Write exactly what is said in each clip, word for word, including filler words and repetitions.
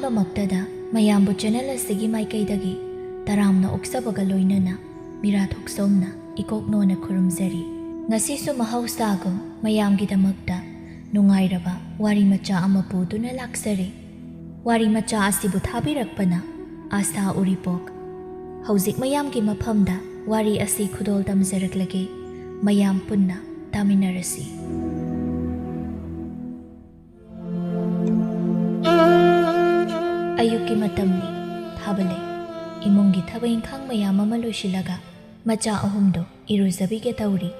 ꯑꯃꯛꯇꯗ ꯃꯌꯥꯝꯕꯨ ꯆꯦꯅꯦꯜ ꯑꯁꯤꯒꯤ ꯃꯥꯏꯀꯩꯗꯒꯤ ꯇꯔꯥꯝꯅ ꯑꯣꯛꯆꯕꯒ ꯂꯣꯏꯅꯅ ꯃꯤꯔꯥ ꯊꯣꯛꯆꯣꯝꯅ ꯏꯀꯣꯛ ꯅꯣꯟꯅ ꯈꯨꯔꯨꯝꯖꯔꯤ꯫ ꯉꯁꯤꯁꯨ ꯃꯍꯧꯁꯥꯒꯨꯝ ꯃꯌꯥꯝꯒꯤꯗꯃꯛꯇ ꯅꯨꯡꯉꯥꯏꯔꯕ ꯋꯥꯔꯤ ꯃꯆꯥ ꯑꯃ ꯄꯨꯗꯨꯅ ꯂꯥꯛꯆꯔꯤ꯫ ꯋꯥꯔꯤ ꯃꯆꯥ ꯑꯁꯤꯕꯨ ꯊꯥꯕꯤꯔꯛꯄꯅ ꯑꯥꯁꯥ ꯎꯔꯤꯄꯣꯛ꯫ ꯍꯧꯖꯤꯛ ꯃꯌꯥꯝꯒꯤ ꯃꯐꯝꯗ ꯋꯥꯔꯤ ꯑꯁꯤ ꯈꯨꯗꯣꯜ ꯇꯝꯖꯔꯛꯂꯒꯦ꯫ ꯃꯌꯥꯝ ꯄꯨꯟꯅ ꯇꯥꯃꯤꯟꯅꯔꯁꯤ꯫ ꯑꯌꯨꯛꯀꯤ ꯃꯇꯝꯅꯤ꯫ ꯊꯥꯕꯂꯩ ꯏꯃꯨꯡꯒꯤ ꯊꯕꯛ ꯏꯪꯈꯥꯡ ꯃꯌꯥꯝ ꯑꯃ ꯂꯣꯏꯁꯤꯜꯂꯒ ꯃꯆꯥ ꯑꯍꯨꯝꯗꯣ ꯏꯔꯨꯖꯕꯤꯒꯦ ꯇꯧꯔꯤ꯫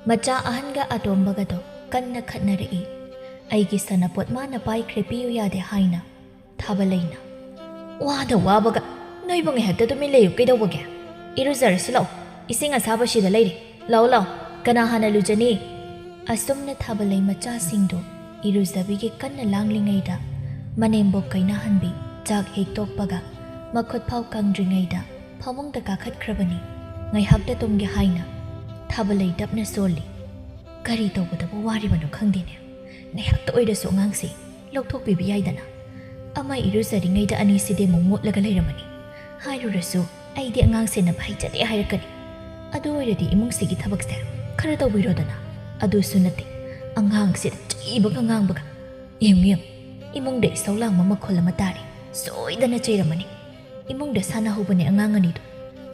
ꯃꯆꯥ ꯑꯍꯟꯒ ꯑꯇꯣꯝꯕꯒꯗꯣ ꯀꯟꯅ ꯈꯠꯅꯔꯛꯏ꯫ ꯑꯩꯒꯤ ꯁꯥꯟꯅꯄꯣꯠ ꯃꯥꯅ ꯄꯥꯏꯈ꯭ꯔꯦ, ꯄꯤꯌꯨ ꯌꯥꯗꯦ ꯍꯥꯏꯅ꯫ ꯊꯥꯕꯂꯩꯅ, "ꯋꯥꯗ ꯋꯥꯕꯒ ꯅꯣꯏꯕꯨ ꯉꯥꯏꯍꯥꯛꯇ ꯇꯨꯃꯤꯟ ꯂꯩꯌꯨ ꯀꯩꯗꯧꯕꯒꯦ? ꯏꯔꯨꯖꯔꯁꯤ ꯂꯥꯛꯑꯣ, ꯏꯁꯤꯡ ꯑꯁꯥꯕꯁꯤꯗ ꯂꯩꯔꯦ꯫ ꯂꯥꯛꯑꯣ ꯂꯥꯛꯑꯣ, ꯀꯅꯥ ꯍꯥꯟꯅ ꯂꯨꯖꯅꯤ?" ꯑꯁꯨꯝꯅ ꯊꯥꯕꯂꯩ ꯃꯆꯥꯁꯤꯡꯗꯨ ꯏꯔꯨꯖꯕꯤꯒꯦ ꯀꯟꯅ ꯂꯥꯡꯂꯤꯉꯩꯗ ꯃꯅꯦꯝꯕꯣꯛ ꯀꯩꯅꯥꯍꯟꯕꯤ ꯆꯥꯛ ꯍꯦꯛ ꯇꯣꯛꯄꯒ ꯃꯈꯨꯠ ꯐꯥꯎ ꯀꯪꯗ꯭ꯔꯤꯉꯩꯗ ꯐꯃꯨꯡꯗ ꯀꯥꯈꯠꯈ꯭ꯔꯕꯅꯤ꯫ ꯉꯥꯏꯍꯥꯛꯇ ꯇꯨꯝꯒꯦ ꯍꯥꯏꯅ ꯊꯥꯕꯂꯩ ꯇꯞꯅ ꯁꯣꯜꯂꯤ꯫ ꯀꯔꯤ ꯇꯧꯒꯗꯕ ꯋꯥꯔꯤꯕꯅꯣ ꯈꯪꯗꯦꯅꯦ꯫ ꯉꯥꯏꯍꯥꯛꯇ ꯑꯣꯏꯔꯁꯨ ꯑꯉꯥꯡꯁꯦ ꯂꯧꯊꯣꯛꯄꯤꯕ ꯌꯥꯏꯗꯅ꯫ ꯑꯃ ꯏꯔꯨꯖꯔꯤꯉꯩꯗ ꯑꯅꯤꯁꯤꯗꯤ ꯑꯃꯨꯛ ꯃꯣꯠꯂꯒ ꯂꯩꯔꯝꯃꯅꯤ꯫ ꯍꯥꯏꯔꯨꯔꯁꯨ ꯑꯩꯗꯤ ꯑꯉꯥꯡ ꯁꯦꯟꯅꯕ ꯍꯩꯖꯗꯦ ꯍꯥꯏꯔꯛꯀꯅꯤ꯫ ꯑꯗꯨ ꯑꯣꯏꯔꯗꯤ ꯏꯃꯨꯡꯁꯤꯒꯤ ꯊꯕꯛꯁꯦ ꯈꯔ ꯇꯧꯕꯤꯔꯣꯗꯅ꯫ ꯑꯗꯨꯁꯨ ꯅꯠꯇꯦ, ꯑꯉꯥꯡꯁꯤꯗ ꯆꯩꯕꯒ ꯉꯥꯡꯕꯒ꯫ ꯌꯦꯡꯉꯨ ꯌꯦꯡꯉꯨ, ꯏꯃꯨꯡꯗ ꯏꯁꯧ ꯂꯥꯡꯕ ꯃꯈꯣꯜ ꯑꯃ ꯇꯥꯔꯦ꯫ ꯁꯣꯏꯗꯅ ꯆꯩꯔꯝꯃꯅꯤ꯫ ꯏꯃꯨꯡꯗ ꯁꯥꯟꯅꯍꯧꯕꯅꯦ ꯑꯉꯥꯡ ꯑꯅꯤꯗꯣ꯫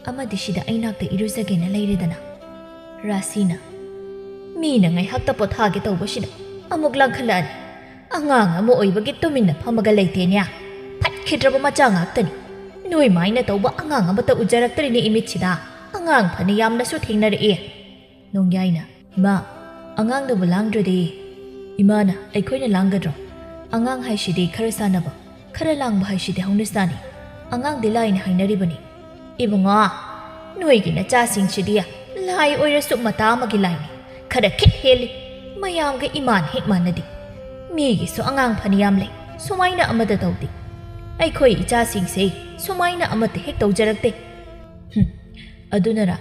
ꯑꯃꯗꯤ ꯁꯤꯗ ꯑꯩ ꯅꯥꯛꯇ ꯏꯔꯨꯖꯒꯦꯅ ꯂꯩꯔꯦꯗꯅ꯫ ꯔꯥꯁꯤꯅ, "ꯃꯤꯅ ꯉꯥꯏꯍꯥꯛꯇ ꯄꯣꯊꯥꯒꯦ ꯇꯧꯕꯁꯤꯗ ꯑꯃꯨꯛ ꯂꯥꯡꯈꯠꯂꯛꯑꯅꯤ꯫ ꯑꯉꯥꯡ ꯑꯃ ꯑꯣꯏꯕꯒꯤ ꯇꯨꯃꯤꯟꯅ ꯐꯝꯃꯒ ꯂꯩꯇꯦꯅꯦ꯫ ꯐꯠꯈꯤꯗ꯭ꯔꯕ ꯃꯆꯥ ꯉꯥꯛꯇꯅꯤ꯫ ꯅꯣꯏ ꯃꯥꯏꯅ ꯇꯧꯕ ꯑꯉꯥꯡ ꯑꯃꯠꯇ ꯎꯖꯔꯛꯇ꯭ꯔꯤꯅꯦ ꯏꯃꯤꯠꯁꯤꯗ꯫ ꯑꯉꯥꯡ ꯐꯅ ꯌꯥꯝꯅꯁꯨ ꯊꯦꯡꯅꯔꯛꯏ꯫" ꯅꯣꯡꯌꯥꯏꯅ, "ꯏꯃꯥ, ꯑꯉꯥꯡꯗꯨꯕꯨ ꯂꯥꯡꯗ꯭ꯔꯗꯤ?" "ꯏꯃꯥꯅ ꯑꯩꯈꯣꯏꯅ ꯂꯥꯡꯒꯗ꯭ꯔꯣ? ꯑꯉꯥꯡ ꯍꯥꯏꯁꯤꯗꯤ ꯈꯔ ꯁꯥꯟꯅꯕ, ꯈꯔ ꯂꯥꯡꯕ ꯍꯥꯏꯁꯤꯗꯤ ꯍꯧꯅꯁꯥꯅꯤ꯫ ꯑꯉꯥꯡꯗꯤ ꯂꯥꯏꯅ ꯍꯥꯏꯅꯔꯤꯕꯅꯤ꯫" "ꯏꯕꯨꯡꯉꯣ, ꯅꯣꯏꯒꯤ ꯅꯆꯥꯁꯤꯡꯁꯤꯗꯤ ꯂꯥꯏ ꯑꯣꯏꯔꯁꯨ ꯃꯇꯥ ꯑꯃꯒꯤ ꯂꯥꯏꯅꯤ꯫ ꯈꯔ ꯈꯤꯠ ꯍꯦꯜꯂꯤ꯫ ꯃꯌꯥꯝꯒ ꯏꯃꯥꯟ ꯍꯦꯛ ꯃꯥꯟꯅꯗꯦ꯫ ꯃꯤꯒꯤꯁꯨ ꯑꯉꯥꯡ ꯐꯅꯌꯥꯝ ꯂꯩ, ꯁꯨꯃꯥꯏꯅ ꯑꯃꯠꯇ ꯇꯧꯗꯦ꯫ ꯑꯩꯈꯣꯏ ꯏꯆꯥꯁꯤꯡꯁꯦ ꯁꯨꯃꯥꯏꯅ ꯑꯃꯠꯇ ꯍꯦꯛ ꯇꯧꯖꯔꯛꯇꯦ꯫" ꯍꯨꯝ, ꯑꯗꯨꯅꯔ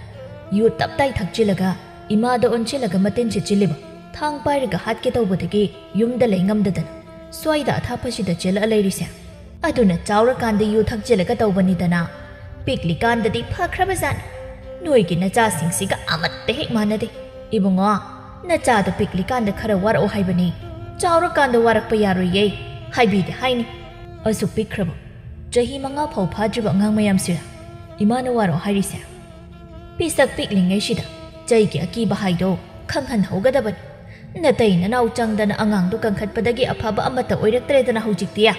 ꯌꯨ ꯇꯞꯇꯥꯏ ꯊꯛꯆꯤꯜꯂꯒ ꯏꯃꯥꯗ ꯑꯣꯟꯁꯤꯜꯂꯒ ꯃꯇꯤꯟ ꯁꯤꯠꯆꯤꯜꯂꯤꯕ? ꯊꯥꯡ ꯄꯥꯏꯔꯒ ꯍꯥꯠꯀꯦ ꯇꯧꯕꯗꯒꯤ ꯌꯨꯝꯗ ꯂꯩ ꯉꯝꯗꯗꯅ ꯁ꯭ꯋꯥꯏꯗ ꯑꯊꯥꯞꯄꯁꯤꯗ ꯆꯦꯜꯂꯛꯑ ꯂꯩꯔꯤꯁꯦ? ꯑꯗꯨꯅ ꯆꯥꯎꯔꯀꯥꯟꯗ ꯌꯨ ꯊꯛꯆꯤꯜꯂꯒ ꯇꯧꯕꯅꯤꯗꯅ꯫ ꯄꯤꯛꯂꯤꯀꯥꯟꯗꯗꯤ ꯐꯈ꯭ꯔꯕꯖꯥꯠꯅꯤ꯫ ꯅꯣꯏꯒꯤ ꯅꯆꯥꯁꯤꯡꯁꯤꯒ ꯑꯃꯠꯇ ꯍꯦꯛ ꯃꯥꯟꯅꯗꯦ꯫ ꯏꯕꯨꯡꯉꯣ, ꯅꯆꯥꯗꯣ ꯄꯤꯛꯂꯤꯀꯥꯟꯗ ꯈꯔ ꯋꯥꯔꯛꯑꯣ ꯍꯥꯏꯕꯅꯤ꯫ ꯆꯥꯎꯔꯀꯥꯟꯗ ꯋꯥꯔꯛꯄ ꯌꯥꯔꯣꯏꯌꯦ꯫ ꯍꯥꯏꯕꯤꯗꯦ ꯍꯥꯏꯅꯤ꯫ ꯑꯁꯨꯛ ꯄꯤꯛꯈ꯭ꯔꯕ, ꯆꯍꯤ ꯃꯉꯥ ꯐꯥꯎ ꯐꯥꯗ꯭ꯔꯤꯕ ꯑꯉꯥꯡ ꯃꯌꯥꯝꯁꯤꯔ ꯏꯃꯥꯅ ꯋꯥꯔꯛꯑꯣ ꯍꯥꯏꯔꯤꯁꯦ? ꯄꯤꯁꯛ ꯄꯤꯛꯂꯤꯉꯩꯁꯤꯗ ꯆꯩꯒꯤ ꯑꯀꯤꯕ ꯍꯥꯏꯗꯣ ꯈꯪꯍꯟꯍꯧꯒꯗꯕꯅꯤ꯫ ꯅꯇꯩ ꯅꯅꯥꯎ ꯆꯪꯗꯅ ꯑꯉꯥꯡꯗꯣ ꯀꯟꯈꯠꯄꯗꯒꯤ ꯑꯐꯕ ꯑꯃꯠꯇ ꯑꯣꯏꯔꯛꯇ꯭ꯔꯦꯗꯅ ꯍꯧꯖꯤꯛꯇꯤ꯫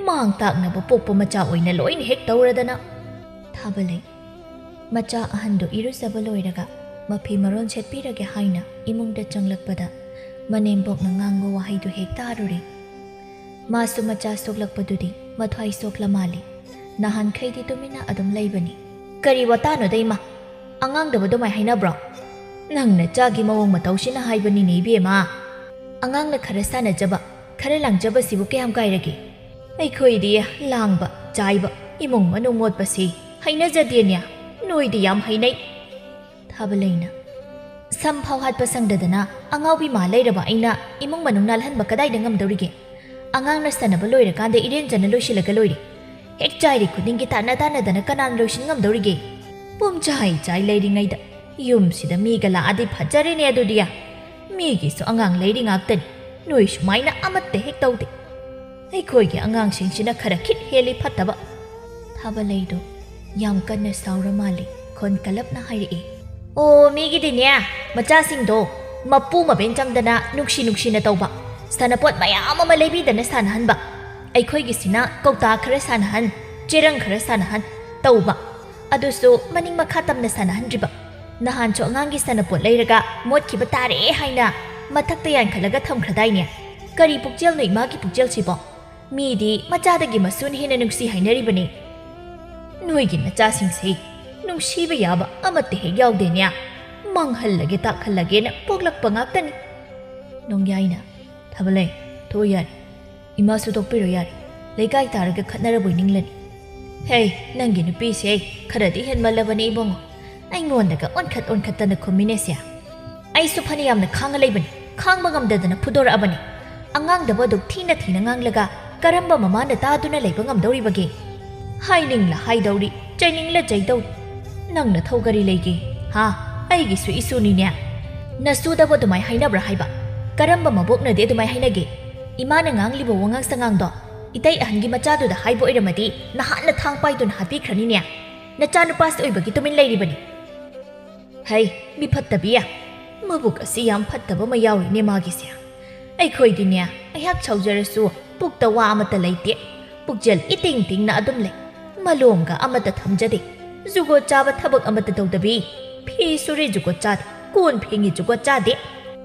ꯃꯥꯡ ꯇꯥꯛꯅꯕ ꯄꯣꯛꯄ ꯃꯆꯥ ꯑꯣꯏꯅ ꯂꯣꯏꯅ ꯍꯦꯛ ꯇꯧꯔꯗꯅ꯫ ꯊꯥꯕꯂꯩ꯫ ꯃꯆꯥ ꯑꯍꯟꯗꯨ ꯏꯔꯨꯖꯕ ꯂꯣꯏꯔꯒ ꯃꯐꯤ ꯃꯔꯣꯟ ꯁꯦꯠꯄꯤꯔꯒꯦ ꯍꯥꯏꯅ ꯏꯃꯨꯡꯗ ꯆꯪꯂꯛꯄꯗ ꯃꯅꯦꯝꯕꯣꯛꯅ ꯉꯥꯡꯕ ꯋꯥꯍꯩꯗꯨ ꯍꯦꯛ ꯇꯥꯔꯨꯔꯦ꯫ ꯃꯥꯁꯨ ꯃꯆꯥ ꯁꯣꯛꯂꯛꯄꯗꯨꯗꯤ ꯃꯊ꯭ꯋꯥꯏ ꯁꯣꯛꯂ ꯃꯥꯜꯂꯤ꯫ ꯅꯍꯥꯟꯈꯩꯗꯤ ꯇꯨꯃꯤꯟꯅ ꯑꯗꯨꯝ ꯂꯩꯕꯅꯤ꯫ ꯀꯔꯤ ꯋꯥꯇꯥꯅꯣꯗ ꯏꯃꯥ? ꯑꯉꯥꯡꯗꯕꯨ ꯑꯗꯨꯃꯥꯏ ꯍꯥꯏꯅꯕ꯭ꯔꯣ? ꯅꯪ ꯅꯆꯥꯒꯤ ꯃꯑꯣꯡ ꯃꯇꯧꯁꯤꯅ ꯍꯥꯏꯕꯅꯤꯅꯦ ꯏꯕꯦꯝꯃ꯫ ꯑꯉꯥꯡꯅ ꯈꯔ ꯁꯥꯟꯅꯖꯕ, ꯈꯔ ꯂꯥꯡꯖꯕꯁꯤꯕꯨ ꯀꯌꯥꯝ ꯀꯥꯏꯔꯒꯦ? ꯑꯩꯈꯣꯏꯗꯤ ꯂꯥꯡꯕ, ꯆꯥꯏꯕ, ꯏꯃꯨꯡ ꯃꯅꯨꯡ ꯃꯣꯠꯄꯁꯤ ꯍꯩꯅꯖꯗꯦꯅꯦ꯫ ꯅꯣꯏꯗꯤ ꯌꯥꯝ ꯍꯩꯅꯩ꯫ ꯊꯥꯕꯂꯩꯅ, ꯁꯝ ꯐꯥꯎ ꯍꯥꯠꯄ ꯁꯪꯗꯗꯅ ꯑꯉꯥꯎꯕꯤ ꯃꯥ ꯂꯩꯔꯕ ꯑꯩꯅ ꯏꯃꯨꯡ ꯃꯅꯨꯡ ꯅꯥꯜꯍꯟꯕ ꯀꯗꯥꯏꯗ ꯉꯝꯗꯧꯔꯤꯒꯦ? ꯑꯉꯥꯡꯅ ꯁꯥꯟꯅꯕ ꯂꯣꯏꯔꯀꯥꯟꯗ ꯏꯔꯦꯟꯖꯅ ꯂꯣꯏꯁꯤꯜꯂꯒ ꯂꯣꯏꯔꯦ꯫ ꯍꯦꯛ ꯆꯥꯏꯔꯤ ꯈꯨꯗꯤꯡꯒꯤ ꯇꯥꯟꯅ ꯇꯥꯟꯅꯗꯅ ꯀꯅꯥꯅ ꯂꯣꯏꯁꯤꯟ ꯉꯝꯗꯧꯔꯤꯒꯦ? ꯄꯨꯝꯆꯥꯏ ꯆꯥꯏ ꯂꯩꯔꯤꯉꯩꯗ ꯌꯨꯝꯁꯤꯗ ꯃꯤꯒ ꯂꯥꯛꯑꯗꯤ ꯐꯖꯔꯦꯅꯦ ꯑꯗꯨꯗꯤ꯫ ꯃꯤꯒꯤꯁꯨ ꯑꯉꯥꯡ ꯂꯩꯔꯤ ꯉꯥꯛꯇꯅꯤ꯫ ꯅꯣꯏ ꯁꯨꯃꯥꯏꯅ ꯑꯃꯠꯇ ꯍꯦꯛ ꯇꯧꯗꯦ꯫ ꯑꯩꯈꯣꯏꯒꯤ ꯑꯉꯥꯡꯁꯤꯡꯁꯤꯅ ꯈꯔ ꯈꯤꯠ ꯍꯦꯜꯂꯤ ꯐꯠꯇꯕ꯫ ꯊꯥꯕꯂꯩꯗꯣ ꯌꯥꯝ ꯀꯟꯅ ꯁꯥꯎꯔ ꯃꯥꯜꯂꯦ꯫ ꯈꯣꯟ ꯀꯜꯂꯞꯅ ꯍꯥꯏꯔꯛꯑꯦ, "ꯑꯣ, ꯃꯤꯒꯤꯗꯤꯅꯦ, ꯃꯆꯥꯁꯤꯡꯗꯣ ꯃꯄꯨ ꯃꯕꯦꯟ ꯆꯪꯗꯅ ꯅꯨꯡꯁꯤ ꯅꯨꯡꯁꯤꯅ ꯇꯧꯕ, ꯁꯥꯟꯅꯄꯣꯠ ꯃꯌꯥꯝ ꯑꯃ ꯂꯩꯕꯤꯗꯅ ꯁꯥꯟꯅꯍꯟꯕ, ꯑꯩꯈꯣꯏꯒꯤꯁꯤꯅ ꯀꯧꯇꯥ ꯈꯔ ꯁꯥꯟꯅꯍꯟ, ꯆꯦꯔꯪ ꯈꯔ ꯁꯥꯟꯅꯍꯟ ꯇꯧꯕ, ꯑꯗꯨꯁꯨ ꯃꯅꯤꯡ ꯃꯈꯥ ꯇꯝꯅ ꯁꯥꯟꯅꯍꯟꯗ꯭ꯔꯤꯕ꯫ ꯅꯍꯥꯟꯁꯨ ꯑꯉꯥꯡꯒꯤ ꯁꯥꯟꯅꯄꯣꯠ ꯂꯩꯔꯒ ꯃꯣꯠꯈꯤꯕ ꯇꯥꯔꯦ ꯍꯥꯏꯅ ꯃꯊꯛꯇ ꯌꯥꯟꯈꯠꯂꯒ ꯊꯝꯈ꯭ꯔꯗꯥꯏꯅꯦ? ꯀꯔꯤ ꯄꯨꯛꯆꯦꯜꯅꯣ ꯏꯃꯥꯒꯤ ꯄꯨꯛꯆꯦꯜꯁꯤꯕꯣ? ꯃꯤꯗꯤ ꯃꯆꯥꯗꯒꯤ ꯃꯁꯨꯅ ꯍꯦꯟꯅ ꯅꯨꯡꯁꯤ ꯍꯥꯏꯅꯔꯤꯕꯅꯤ꯫ ꯅꯣꯏꯒꯤ ꯅꯆꯥꯁꯤꯡꯁꯦ ꯅꯨꯡꯁꯤꯕ ꯌꯥꯕ ꯑꯃꯠꯇ ꯍꯦꯛ ꯌꯥꯎꯗꯦꯅꯦ꯫ ꯃꯥꯡꯍꯜꯂꯒꯦ ꯇꯥꯛꯍꯜꯂꯒꯦꯅ ꯄꯣꯛꯂꯛꯄ ꯉꯥꯛꯇꯅꯤ꯫" ꯅꯣꯡꯌꯥꯏꯅ, "ꯊꯥꯕꯂꯩ, ꯊꯣꯛꯑꯣ ꯌꯥꯔꯦ꯫ ꯏꯃꯥꯁꯨ ꯇꯣꯛꯄꯤꯔꯣ ꯌꯥꯔꯦ꯫ ꯂꯩꯀꯥꯏ ꯇꯥꯔꯒ ꯈꯠꯅꯔꯕꯣꯏ ꯅꯤꯡꯂꯅꯤ꯫" "ꯍꯦ, ꯅꯪꯒꯤ ꯅꯨꯄꯤꯁꯦ ꯈꯔꯗꯤ ꯍꯦꯟꯃꯜꯂꯕꯅꯤ ꯏꯕꯨꯡꯉꯣ꯫ ꯑꯩꯉꯣꯟꯗꯒ ꯑꯣꯟꯈꯠ ꯑꯣꯟꯈꯠꯇꯅ ꯈꯨꯝꯃꯤꯅꯦꯁꯦ꯫ ꯑꯩꯁꯨ ꯐꯅ ꯌꯥꯝꯅ ꯈꯥꯡꯉ ꯂꯩꯕꯅꯤ, ꯈꯥꯡꯕ ꯉꯝꯗꯗꯅ ꯐꯨꯗꯣꯔꯛꯑꯕꯅꯤ꯫ ꯑꯉꯥꯡꯗꯕꯨ ꯑꯗꯨꯛ ꯊꯤꯅ ꯊꯤꯅ ꯉꯥꯡꯂꯒ ꯀꯔꯝꯕ ꯃꯃꯥꯅ ꯇꯥꯗꯨꯅ ꯂꯩꯕ ꯉꯝꯗꯧꯔꯤꯕꯒꯦ? ꯍꯥꯏꯅꯤꯡꯂ ꯍꯥꯏꯗꯧꯔꯤ, ꯆꯩꯅꯤꯡꯂ ꯆꯩꯗꯧꯔꯤ꯫ ꯅꯪ ꯅꯊꯧ ꯀꯔꯤ ꯂꯩꯒꯦ? ꯍꯥ? ꯑꯩꯒꯤꯁꯨ ꯏꯁꯨꯅꯤꯅꯦ꯫ ꯅꯁꯨꯗꯕꯨ ꯑꯗꯨꯃꯥꯏ ꯍꯥꯏꯅꯕ꯭ꯔꯥ ꯍꯥꯏꯕ? ꯀꯔꯝꯕ ꯃꯕꯣꯛꯅꯗꯤ ꯑꯗꯨꯃꯥꯏ ꯍꯥꯏꯅꯒꯦ? ꯏꯃꯥꯅ ꯉꯥꯡꯂꯤꯕ ꯋꯥꯉꯥꯡ ꯁꯉꯥꯡꯗꯣ ꯏꯇꯩ ꯑꯍꯟꯒꯤ ꯃꯆꯥꯗꯨꯗ ꯍꯥꯏꯕ ꯑꯣꯏꯔꯝꯃꯗꯤ ꯅꯍꯥꯟꯅ ꯊꯥꯡ ꯄꯥꯏꯗꯨꯅ ꯍꯥꯠꯄꯤꯈ꯭ꯔꯅꯤꯅꯦ꯫ ꯅꯆꯥꯅꯨꯄꯥꯁꯤ ꯑꯣꯏꯕꯒꯤ ꯇꯨꯃꯤꯟ ꯂꯩꯔꯤꯕꯅꯤ꯫ ꯍꯩ, ꯃꯤ ꯐꯠꯇꯕꯤ, ꯃꯕꯨꯛ ꯑꯁꯤ ꯌꯥꯝ ꯐꯠꯇꯕ ꯑꯃ ꯌꯥꯎꯔꯤꯅꯦ ꯃꯥꯒꯤꯁꯦ꯫ ꯑꯩꯈꯣꯏꯗꯤꯅꯦ, ꯑꯩꯍꯥꯛ ꯁꯥꯎꯖꯔꯁꯨ ꯄꯨꯛꯇ ꯋꯥ ꯑꯃꯠꯇ ꯂꯩꯇꯦ꯫ ꯄꯨꯛꯆꯦꯜ ꯏꯇꯤꯡ ꯇꯤꯡꯅ ꯑꯗꯨꯝ ꯂꯩ꯫ ꯃꯂꯣꯝꯒ ꯑꯃꯠꯇ ꯊꯝꯖꯗꯦ꯫ ꯖꯨꯒꯣꯠ ꯆꯥꯕ ꯊꯕꯛ ꯑꯃꯠꯇ ꯇꯧꯗꯕꯤ꯫ ꯐꯤ ꯁꯨꯔꯦ ꯖꯨꯒꯣꯠ ꯆꯥꯗꯦ, ꯀꯣꯟ ꯐꯦꯡꯉꯤ ꯖꯨꯒꯣꯠ ꯆꯥꯗꯦ꯫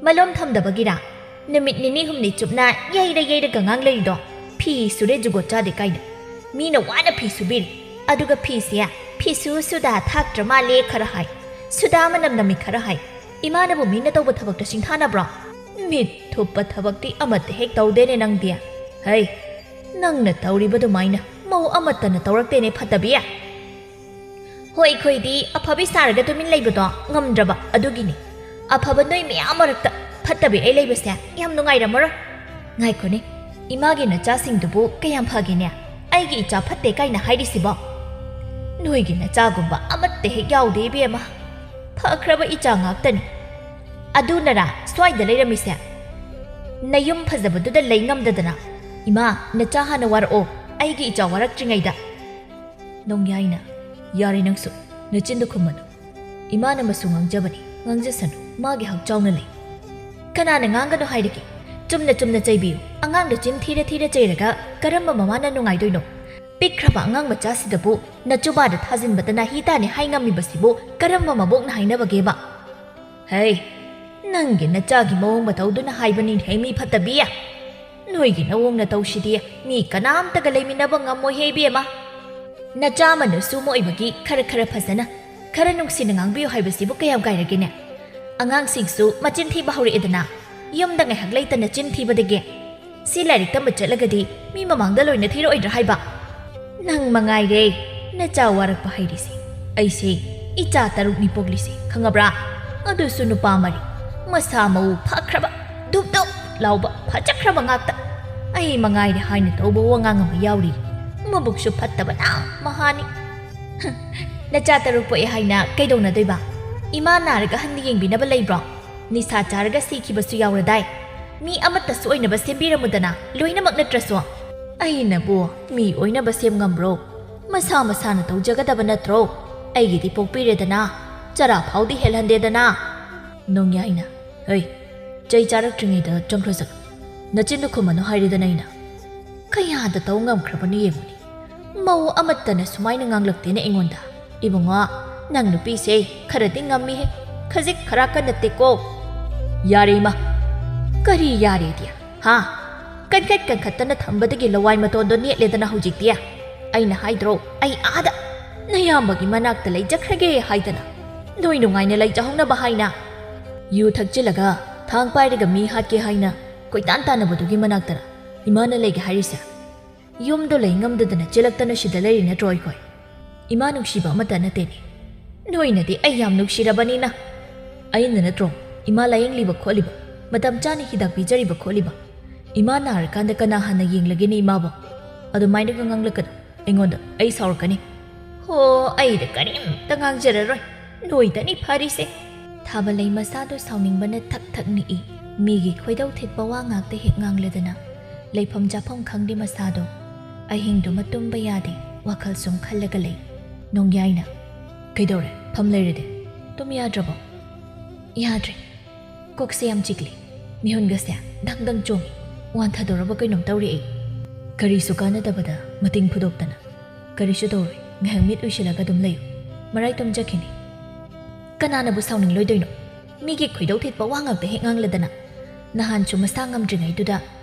ꯃꯂꯣꯝ ꯊꯝꯗꯕꯒꯤꯔꯥ? ꯅꯨꯃꯤꯠ ꯅꯤꯅꯤ ꯍꯨꯝꯅꯤ ꯆꯨꯞꯅ ꯌꯩꯔ ꯌꯩꯔꯒ ꯉꯥꯡ ꯂꯩꯔꯤꯗꯣ? ꯐꯤ ꯁꯨꯔꯦ ꯖꯨꯒꯣꯠ ꯆꯥꯗꯦ ꯀꯥꯏꯅ꯫ ꯃꯤꯅ ꯋꯥꯅ ꯐꯤ ꯁꯨꯕꯤꯔꯤ, ꯑꯗꯨꯒ ꯐꯤꯁꯦ ꯐꯤꯁꯨ ꯁꯨꯗꯥ ꯊꯥꯛꯇ꯭ꯔ ꯃꯥꯜꯂꯦ ꯈꯔ ꯍꯥꯏ, ꯁꯨꯗꯥ ꯃꯅꯝ ꯅꯝꯃꯤ ꯈꯔ ꯍꯥꯏ꯫ ꯏꯃꯥꯅꯕꯨ ꯃꯤꯅ ꯇꯧꯕ ꯊꯕꯛꯇ ꯁꯤꯡꯊꯥꯅꯕ꯭ꯔꯣ? ꯃꯤꯠ ꯊꯨꯞꯄ ꯊꯕꯛꯇꯤ ꯑꯃꯠꯇ ꯍꯦꯛ ꯇꯧꯗꯦꯅꯦ ꯅꯪꯗꯤ꯫ ꯍꯩ, ꯅꯪꯅ ꯇꯧꯔꯤꯕ ꯑꯗꯨꯃꯥꯏꯅ ꯃꯧ ꯑꯃꯠꯇꯅ ꯇꯧꯔꯛꯇꯦꯅꯦ ꯐꯠꯇꯕꯤ꯫ ꯍꯣꯏ, ꯑꯩꯈꯣꯏꯗꯤ ꯑꯐꯕꯤ ꯁꯥꯔꯒ ꯇꯨꯃꯤꯟ ꯂꯩꯕꯗꯣ ꯉꯝꯗ꯭ꯔꯕ ꯑꯗꯨꯒꯤꯅꯤ꯫ ꯑꯐꯕ ꯅꯣꯏ ꯃꯌꯥꯝ ꯃꯔꯛꯇ ꯐꯠꯇꯕꯤ ꯑꯩ ꯂꯩꯕꯁꯦ ꯌꯥꯝ ꯅꯨꯡꯉꯥꯏꯔꯝꯃꯔꯣꯏ꯫ ꯉꯥꯏꯈꯣꯅꯦ, ꯏꯃꯥꯒꯤ ꯅꯆꯥꯁꯤꯡꯗꯨꯕꯨ ꯀꯌꯥꯝ ꯐꯒꯦꯅꯦ? ꯑꯩꯒꯤ ꯏꯆꯥ ꯐꯠꯇꯦ ꯀꯥꯏꯅ ꯍꯥꯏꯔꯤꯁꯤꯕꯣ? ꯅꯣꯏꯒꯤ ꯅꯆꯥꯒꯨꯝꯕ ꯑꯃꯠꯇ ꯍꯦꯛ ꯌꯥꯎꯗꯦ ꯏꯕꯦꯝꯃ꯫ ꯐꯈ꯭ꯔꯕ ꯏꯆꯥ ꯉꯥꯛꯇꯅꯤ꯫ ꯑꯗꯨꯅꯔꯥ ꯁ꯭ꯋꯥꯏꯗ ꯂꯩꯔꯝꯃꯤꯁꯦ? ꯅꯌꯨꯝ ꯐꯖꯕꯗꯨꯗ ꯂꯩ ꯉꯝꯗꯗꯅ꯫ ꯏꯃꯥ, ꯅꯆꯥ ꯍꯥꯟꯅ ꯋꯥꯔꯛꯑꯣ, ꯑꯩꯒꯤ ꯏꯆꯥ ꯋꯥꯔꯛꯇ꯭ꯔꯤꯉꯩꯗ꯫ ꯅꯣꯡꯌꯥꯏꯅ, ꯌꯥꯔꯦ ꯅꯪꯁꯨ, ꯅꯆꯤꯟꯗꯨ ꯈꯨꯝꯃꯅꯨ꯫ ꯏꯃꯥꯅ ꯃꯁꯨ ꯉꯥꯡꯖꯕꯅꯤ, ꯉꯥꯡꯖꯁꯅꯨ, ꯃꯥꯒꯤ ꯍꯛꯆꯥꯎꯅ ꯂꯩ꯫ ꯀꯅꯥꯅ ꯉꯥꯡꯒꯅꯨ ꯍꯥꯏꯔꯒꯦ? ꯆꯨꯝꯅ ꯆꯨꯝꯅ ꯆꯩꯕꯤꯌꯨ꯫ ꯑꯉꯥꯡꯗ ꯆꯤꯟ ꯊꯤꯔ ꯊꯤꯔ ꯆꯩꯔꯒ ꯀꯔꯝꯕ ꯃꯃꯥꯅ ꯅꯨꯡꯉꯥꯏꯗꯣꯏꯅꯣ? ꯄꯤꯛꯈ꯭ꯔꯕ ꯑꯉꯥꯡ ꯃꯆꯥꯁꯤꯗꯕꯨ ꯅꯆꯨꯕꯥꯗ ꯊꯥꯖꯤꯟꯕꯗ ꯅꯥꯍꯤ ꯇꯥꯅꯤ ꯍꯥꯏ ꯉꯝꯃꯤꯕꯁꯤꯕꯨ ꯀꯔꯝꯕ ꯃꯕꯣꯛꯅ ꯍꯥꯏꯅꯕꯒꯦꯕ? ꯍꯩ, ꯅꯪꯒꯤ ꯅꯆꯥꯒꯤ ꯃꯑꯣꯡ ꯃꯇꯧꯗꯨꯅ ꯍꯥꯏꯕꯅꯤꯅꯦ ꯃꯤ ꯐꯠꯇꯕꯤ꯫ ꯅꯣꯏꯒꯤ ꯅꯑꯣꯡ ꯅꯇꯧꯁꯤꯗꯤ ꯃꯤ ꯀꯅꯥꯝꯇꯒ ꯂꯩꯃꯤꯟꯅꯕ ꯉꯝꯃꯣꯏꯍꯦ ꯏꯕꯦꯝꯃ꯫ ꯅꯆꯥ ꯑꯃꯅꯁꯨ ꯑꯃ ꯑꯣꯏꯕꯒꯤ ꯈꯔ ꯈꯔ ꯐꯖꯅ, ꯈꯔ ꯅꯨꯡꯁꯤꯅ ꯉꯥꯡꯕꯤꯌꯨ ꯍꯥꯏꯕꯁꯤꯕꯨ ꯀꯌꯥꯝ ꯀꯥꯏꯔꯒꯦꯅꯦ? ꯑꯉꯥꯡꯁꯤꯡꯁꯨ ꯃꯆꯤꯟ ꯊꯤꯕ ꯍꯧꯔꯛꯑꯦꯗꯅ꯫ ꯌꯨꯝꯗ ꯉꯥꯏꯍꯥꯛ ꯂꯩꯇꯅ ꯆꯤꯟ ꯊꯤꯕꯗꯒꯤ꯫ ꯁꯤ ꯂꯥꯏꯔꯤꯛ ꯇꯝꯕ ꯆꯠꯂꯒꯗꯤ ꯃꯤ ꯃꯃꯥꯡꯗ ꯂꯣꯏꯅ ꯊꯤꯔꯛꯑꯣꯏꯗ꯭ꯔꯥ ꯍꯥꯏꯕ? ꯅꯪ ꯃꯉꯥꯏꯔꯦ ꯅꯆꯥ ꯋꯥꯔꯛꯄ ꯍꯩꯔꯤꯁꯦ꯫ ꯑꯩꯁꯦ ꯏꯆꯥ ꯇꯔꯨꯛꯅꯤ ꯄꯣꯛꯂꯤꯁꯦ, ꯈꯪꯉꯕ꯭ꯔꯥ? ꯑꯗꯨꯁꯨ ꯅꯨꯄꯥ ꯃꯔꯤ꯫ ꯃꯁꯥ ꯃꯎ ꯐꯈ꯭ꯔꯕ, ꯙꯨꯞ ꯙꯨꯞ ꯂꯥꯎꯕ, ꯐꯖꯈ꯭ꯔꯕ ꯉꯥꯛꯇ꯫ ꯑꯩ ꯃꯉꯥꯏꯔꯦ ꯍꯥꯏꯅ ꯇꯧꯕ ꯋꯥꯉꯥꯡ ꯑꯃ ꯌꯥꯎꯔꯤ꯫ ꯃꯕꯨꯛꯁꯨ ꯐꯠꯇꯕꯅ ꯃꯍꯥꯅꯤ꯫ ꯅꯆꯥ ꯇꯔꯨꯛ ꯄꯣꯛꯑꯦ ꯍꯥꯏꯅ ꯀꯩꯗꯧꯅꯗꯣꯏꯕ? ꯏꯃꯥ ꯅꯥꯔꯒ ꯑꯍꯟ ꯌꯦꯡꯕꯤꯅꯕ ꯂꯩꯕ꯭ꯔꯣ? ꯅꯤꯁꯥ ꯆꯥꯔꯒ ꯁꯤꯈꯤꯕꯁꯨ ꯌꯥꯎꯔꯗꯥꯏ꯫ ꯃꯤ ꯑꯃꯠꯇꯁꯨ ꯑꯣꯏꯅꯕ ꯁꯦꯝꯕꯤꯔꯝꯃꯨꯗꯅ, ꯂꯣꯏꯅꯃꯛ ꯅꯠꯇ꯭ꯔꯁꯨ꯫ ꯑꯩꯅꯕꯨ ꯃꯤ ꯑꯣꯏꯅꯕ ꯁꯦꯝ ꯉꯝꯕ꯭ꯔꯣ? ꯃꯁꯥ ꯃꯁꯥꯅ ꯇꯧꯖꯒꯗꯕ ꯅꯠꯇ꯭ꯔꯣ? ꯑꯩꯒꯤꯗꯤ ꯄꯣꯛꯄꯤꯔꯦꯗꯅ, ꯆꯔꯥ ꯐꯥꯎꯗꯤ ꯍꯦꯜꯍꯟꯗꯦꯗꯅ꯫ ꯅꯣꯡꯌꯥꯏꯅ, ꯍꯩ, ꯆꯩ ꯆꯥꯔꯛꯇ꯭ꯔꯤꯉꯩꯗ ꯆꯪꯈ꯭ꯔꯁꯛ꯫ ꯅꯆꯤꯟꯗꯨ ꯈꯨꯝꯃꯅꯨ ꯍꯥꯏꯔꯦꯗꯅ ꯑꯩꯅ꯫ ꯀꯌꯥꯗ ꯇꯧ ꯉꯝꯈ꯭ꯔꯕꯅꯣ ꯌꯦꯡꯉꯨꯅꯦ꯫ ꯃꯧ ꯑꯃꯠꯇꯅ ꯁꯨꯃꯥꯏꯅ ꯉꯥꯡꯂꯛꯇꯦꯅꯦ ꯑꯩꯉꯣꯟꯗ꯫ ꯏꯕꯨꯡꯉꯣ, ꯅꯪ ꯅꯨꯄꯤꯁꯦ ꯈꯔꯗꯤ ꯉꯝꯃꯤꯍꯦ꯫ ꯈꯖꯤꯛ ꯈꯔꯥꯛꯀ ꯅꯠꯇꯦꯀꯣ꯫ ꯌꯥꯔꯦ ꯏꯃꯥ꯫ ꯀꯔꯤ ꯌꯥꯔꯦꯗꯤ? ꯍꯥ? ꯀꯟꯈꯠ ꯀꯟꯈꯠꯇꯅ ꯊꯝꯕꯗꯒꯤ ꯂꯋꯥꯏ ꯃꯇꯣꯟꯗꯣ ꯅꯦꯠꯂꯦꯗꯅ ꯍꯧꯖꯤꯛꯇꯤ꯫ ꯑꯩꯅ ꯍꯥꯏꯗ꯭ꯔꯣ, ꯑꯩ ꯑꯥꯗ ꯅꯌꯥꯝꯕꯒꯤ ꯃꯅꯥꯛꯇ ꯂꯩꯖꯈ꯭ꯔꯒꯦ ꯍꯥꯏꯗꯅ꯫ ꯅꯣꯏ ꯅꯨꯡꯉꯥꯏꯅ ꯂꯩꯖꯍꯧꯅꯕ ꯍꯥꯏꯅ꯫ ꯌꯨ ꯊꯛꯆꯤꯜꯂꯒ ꯊꯥꯡ ꯄꯥꯏꯔꯒ ꯃꯤ ꯍꯥꯠꯀꯦ ꯍꯥꯏꯅ ꯀꯣꯏꯇꯥꯟ ꯇꯥꯟꯅꯕꯗꯨꯒꯤ ꯃꯅꯥꯛꯇꯔ ꯏꯃꯥꯅ ꯂꯩꯒꯦ ꯍꯥꯏꯔꯤꯁꯦ? ꯌꯨꯝꯗꯣ ꯂꯩ ꯉꯝꯗꯗꯅ ꯆꯦꯜꯂꯛꯇꯅ ꯁꯤꯗ ꯂꯩꯔꯤ ꯅꯠꯇ꯭ꯔꯣ ꯑꯩꯈꯣꯏ? ꯏꯃꯥ ꯅꯨꯡꯁꯤꯕ ꯑꯃꯠꯇ ꯅꯠꯇꯦꯅꯦ꯫ ꯅꯣꯏꯅꯗꯤ ꯑꯩ ꯌꯥꯝ ꯅꯨꯡꯁꯤꯔꯕꯅꯤꯅ꯫ ꯑꯩꯅ ꯅꯠꯇ꯭ꯔꯣ ꯏꯃꯥ ꯂꯥꯌꯦꯡꯂꯤꯕ ꯈꯣꯠꯂꯤꯕ, ꯃꯇꯝ ꯆꯥꯅ ꯍꯤꯗꯥꯛ ꯄꯤꯖꯔꯤꯕ ꯈꯣꯠꯂꯤꯕ? ꯏꯃꯥ ꯅꯥꯔꯀꯥꯟꯗ ꯀꯅꯥ ꯍꯥꯟꯅ ꯌꯦꯡꯂꯒꯦꯅꯦ ꯏꯃꯥꯕꯣ? ꯑꯗꯨꯃꯥꯏꯅꯒ ꯉꯥꯡꯂꯛꯀꯅꯨ ꯑꯩꯉꯣꯟꯗ, ꯑꯩ ꯁꯥꯎꯔꯛꯀꯅꯤ꯫ ꯍꯣ, ꯑꯩꯗ ꯀꯔꯤꯝꯇ ꯉꯥꯡꯖꯔꯔꯣꯏ꯫ ꯅꯣꯏꯗꯅꯤ ꯐꯔꯤꯁꯦ꯫ ꯊꯥꯕꯂꯩ ꯃꯁꯥꯗꯣ ꯁꯥꯎꯅꯤꯡꯕꯅ ꯊꯛ ꯊꯛ ꯅꯤꯛꯏ꯫ ꯃꯤꯒꯤ ꯈꯣꯏꯗꯧ ꯊꯤꯠꯄ ꯋꯥ ꯉꯥꯛꯇ ꯍꯦꯛ ꯉꯥꯡꯂꯗꯅ ꯂꯩꯐꯝ ꯆꯥꯐꯝ ꯈꯪꯗꯦ ꯃꯁꯥꯗꯣ꯫ ꯑꯍꯤꯡꯗꯨꯃ ꯇꯨꯝꯕ ꯌꯥꯗꯦ, ꯋꯥꯈꯜ ꯁꯨꯝ ꯈꯜꯂꯒ ꯂꯩ꯫ ꯅꯣꯡꯌꯥꯏꯅ, ꯀꯩꯗꯧꯔꯦ? ꯐꯝ ꯂꯩꯔꯗꯤ? ꯇꯨꯝ ꯌꯥꯗ꯭ꯔꯕꯣ? ꯌꯥꯗ꯭ꯔꯦ꯫ ꯀꯣꯛꯁꯦ ꯌꯥꯝ ꯆꯤꯛꯂꯤ꯫ ꯃꯤꯍꯨꯟꯒꯁꯦ ꯗꯪ ꯗꯪ ꯆꯣꯡꯉꯤ꯫ ꯋꯥꯟꯊꯗꯧꯔꯕ ꯀꯩꯅꯣꯝ ꯇꯧꯔꯦ ꯑꯩ꯫ ꯀꯔꯤꯁꯨ ꯀꯥꯟꯅꯗꯕꯗ ꯃꯇꯤꯡ ꯐꯨꯗꯣꯛꯇꯅ꯫ ꯀꯔꯤꯁꯨ ꯇꯧꯔꯣꯏ꯫ ꯉꯥꯏꯍꯥꯛ ꯃꯤꯠ ꯎꯏꯁꯤꯜꯂꯒ ꯑꯗꯨꯝ ꯂꯩꯌꯨ꯫ ꯃꯔꯥꯏ ꯇꯨꯝꯖꯈꯤꯅꯤ꯫ ꯀꯅꯥꯅꯕꯨ ꯁꯥꯎꯅꯤꯡꯂꯣꯏꯗꯣꯏꯅꯣ? ꯃꯤꯒꯤ ꯈꯣꯏꯗꯧ ꯊꯤꯠꯄ ꯋꯥ ꯉꯥꯛꯇ ꯍꯦꯛ ꯉꯥꯡꯂꯗꯅ꯫ ꯅꯍꯥꯟꯁꯨ ꯃꯁꯥ ꯉꯝꯗ꯭ꯔꯤꯉꯩꯗꯨꯗ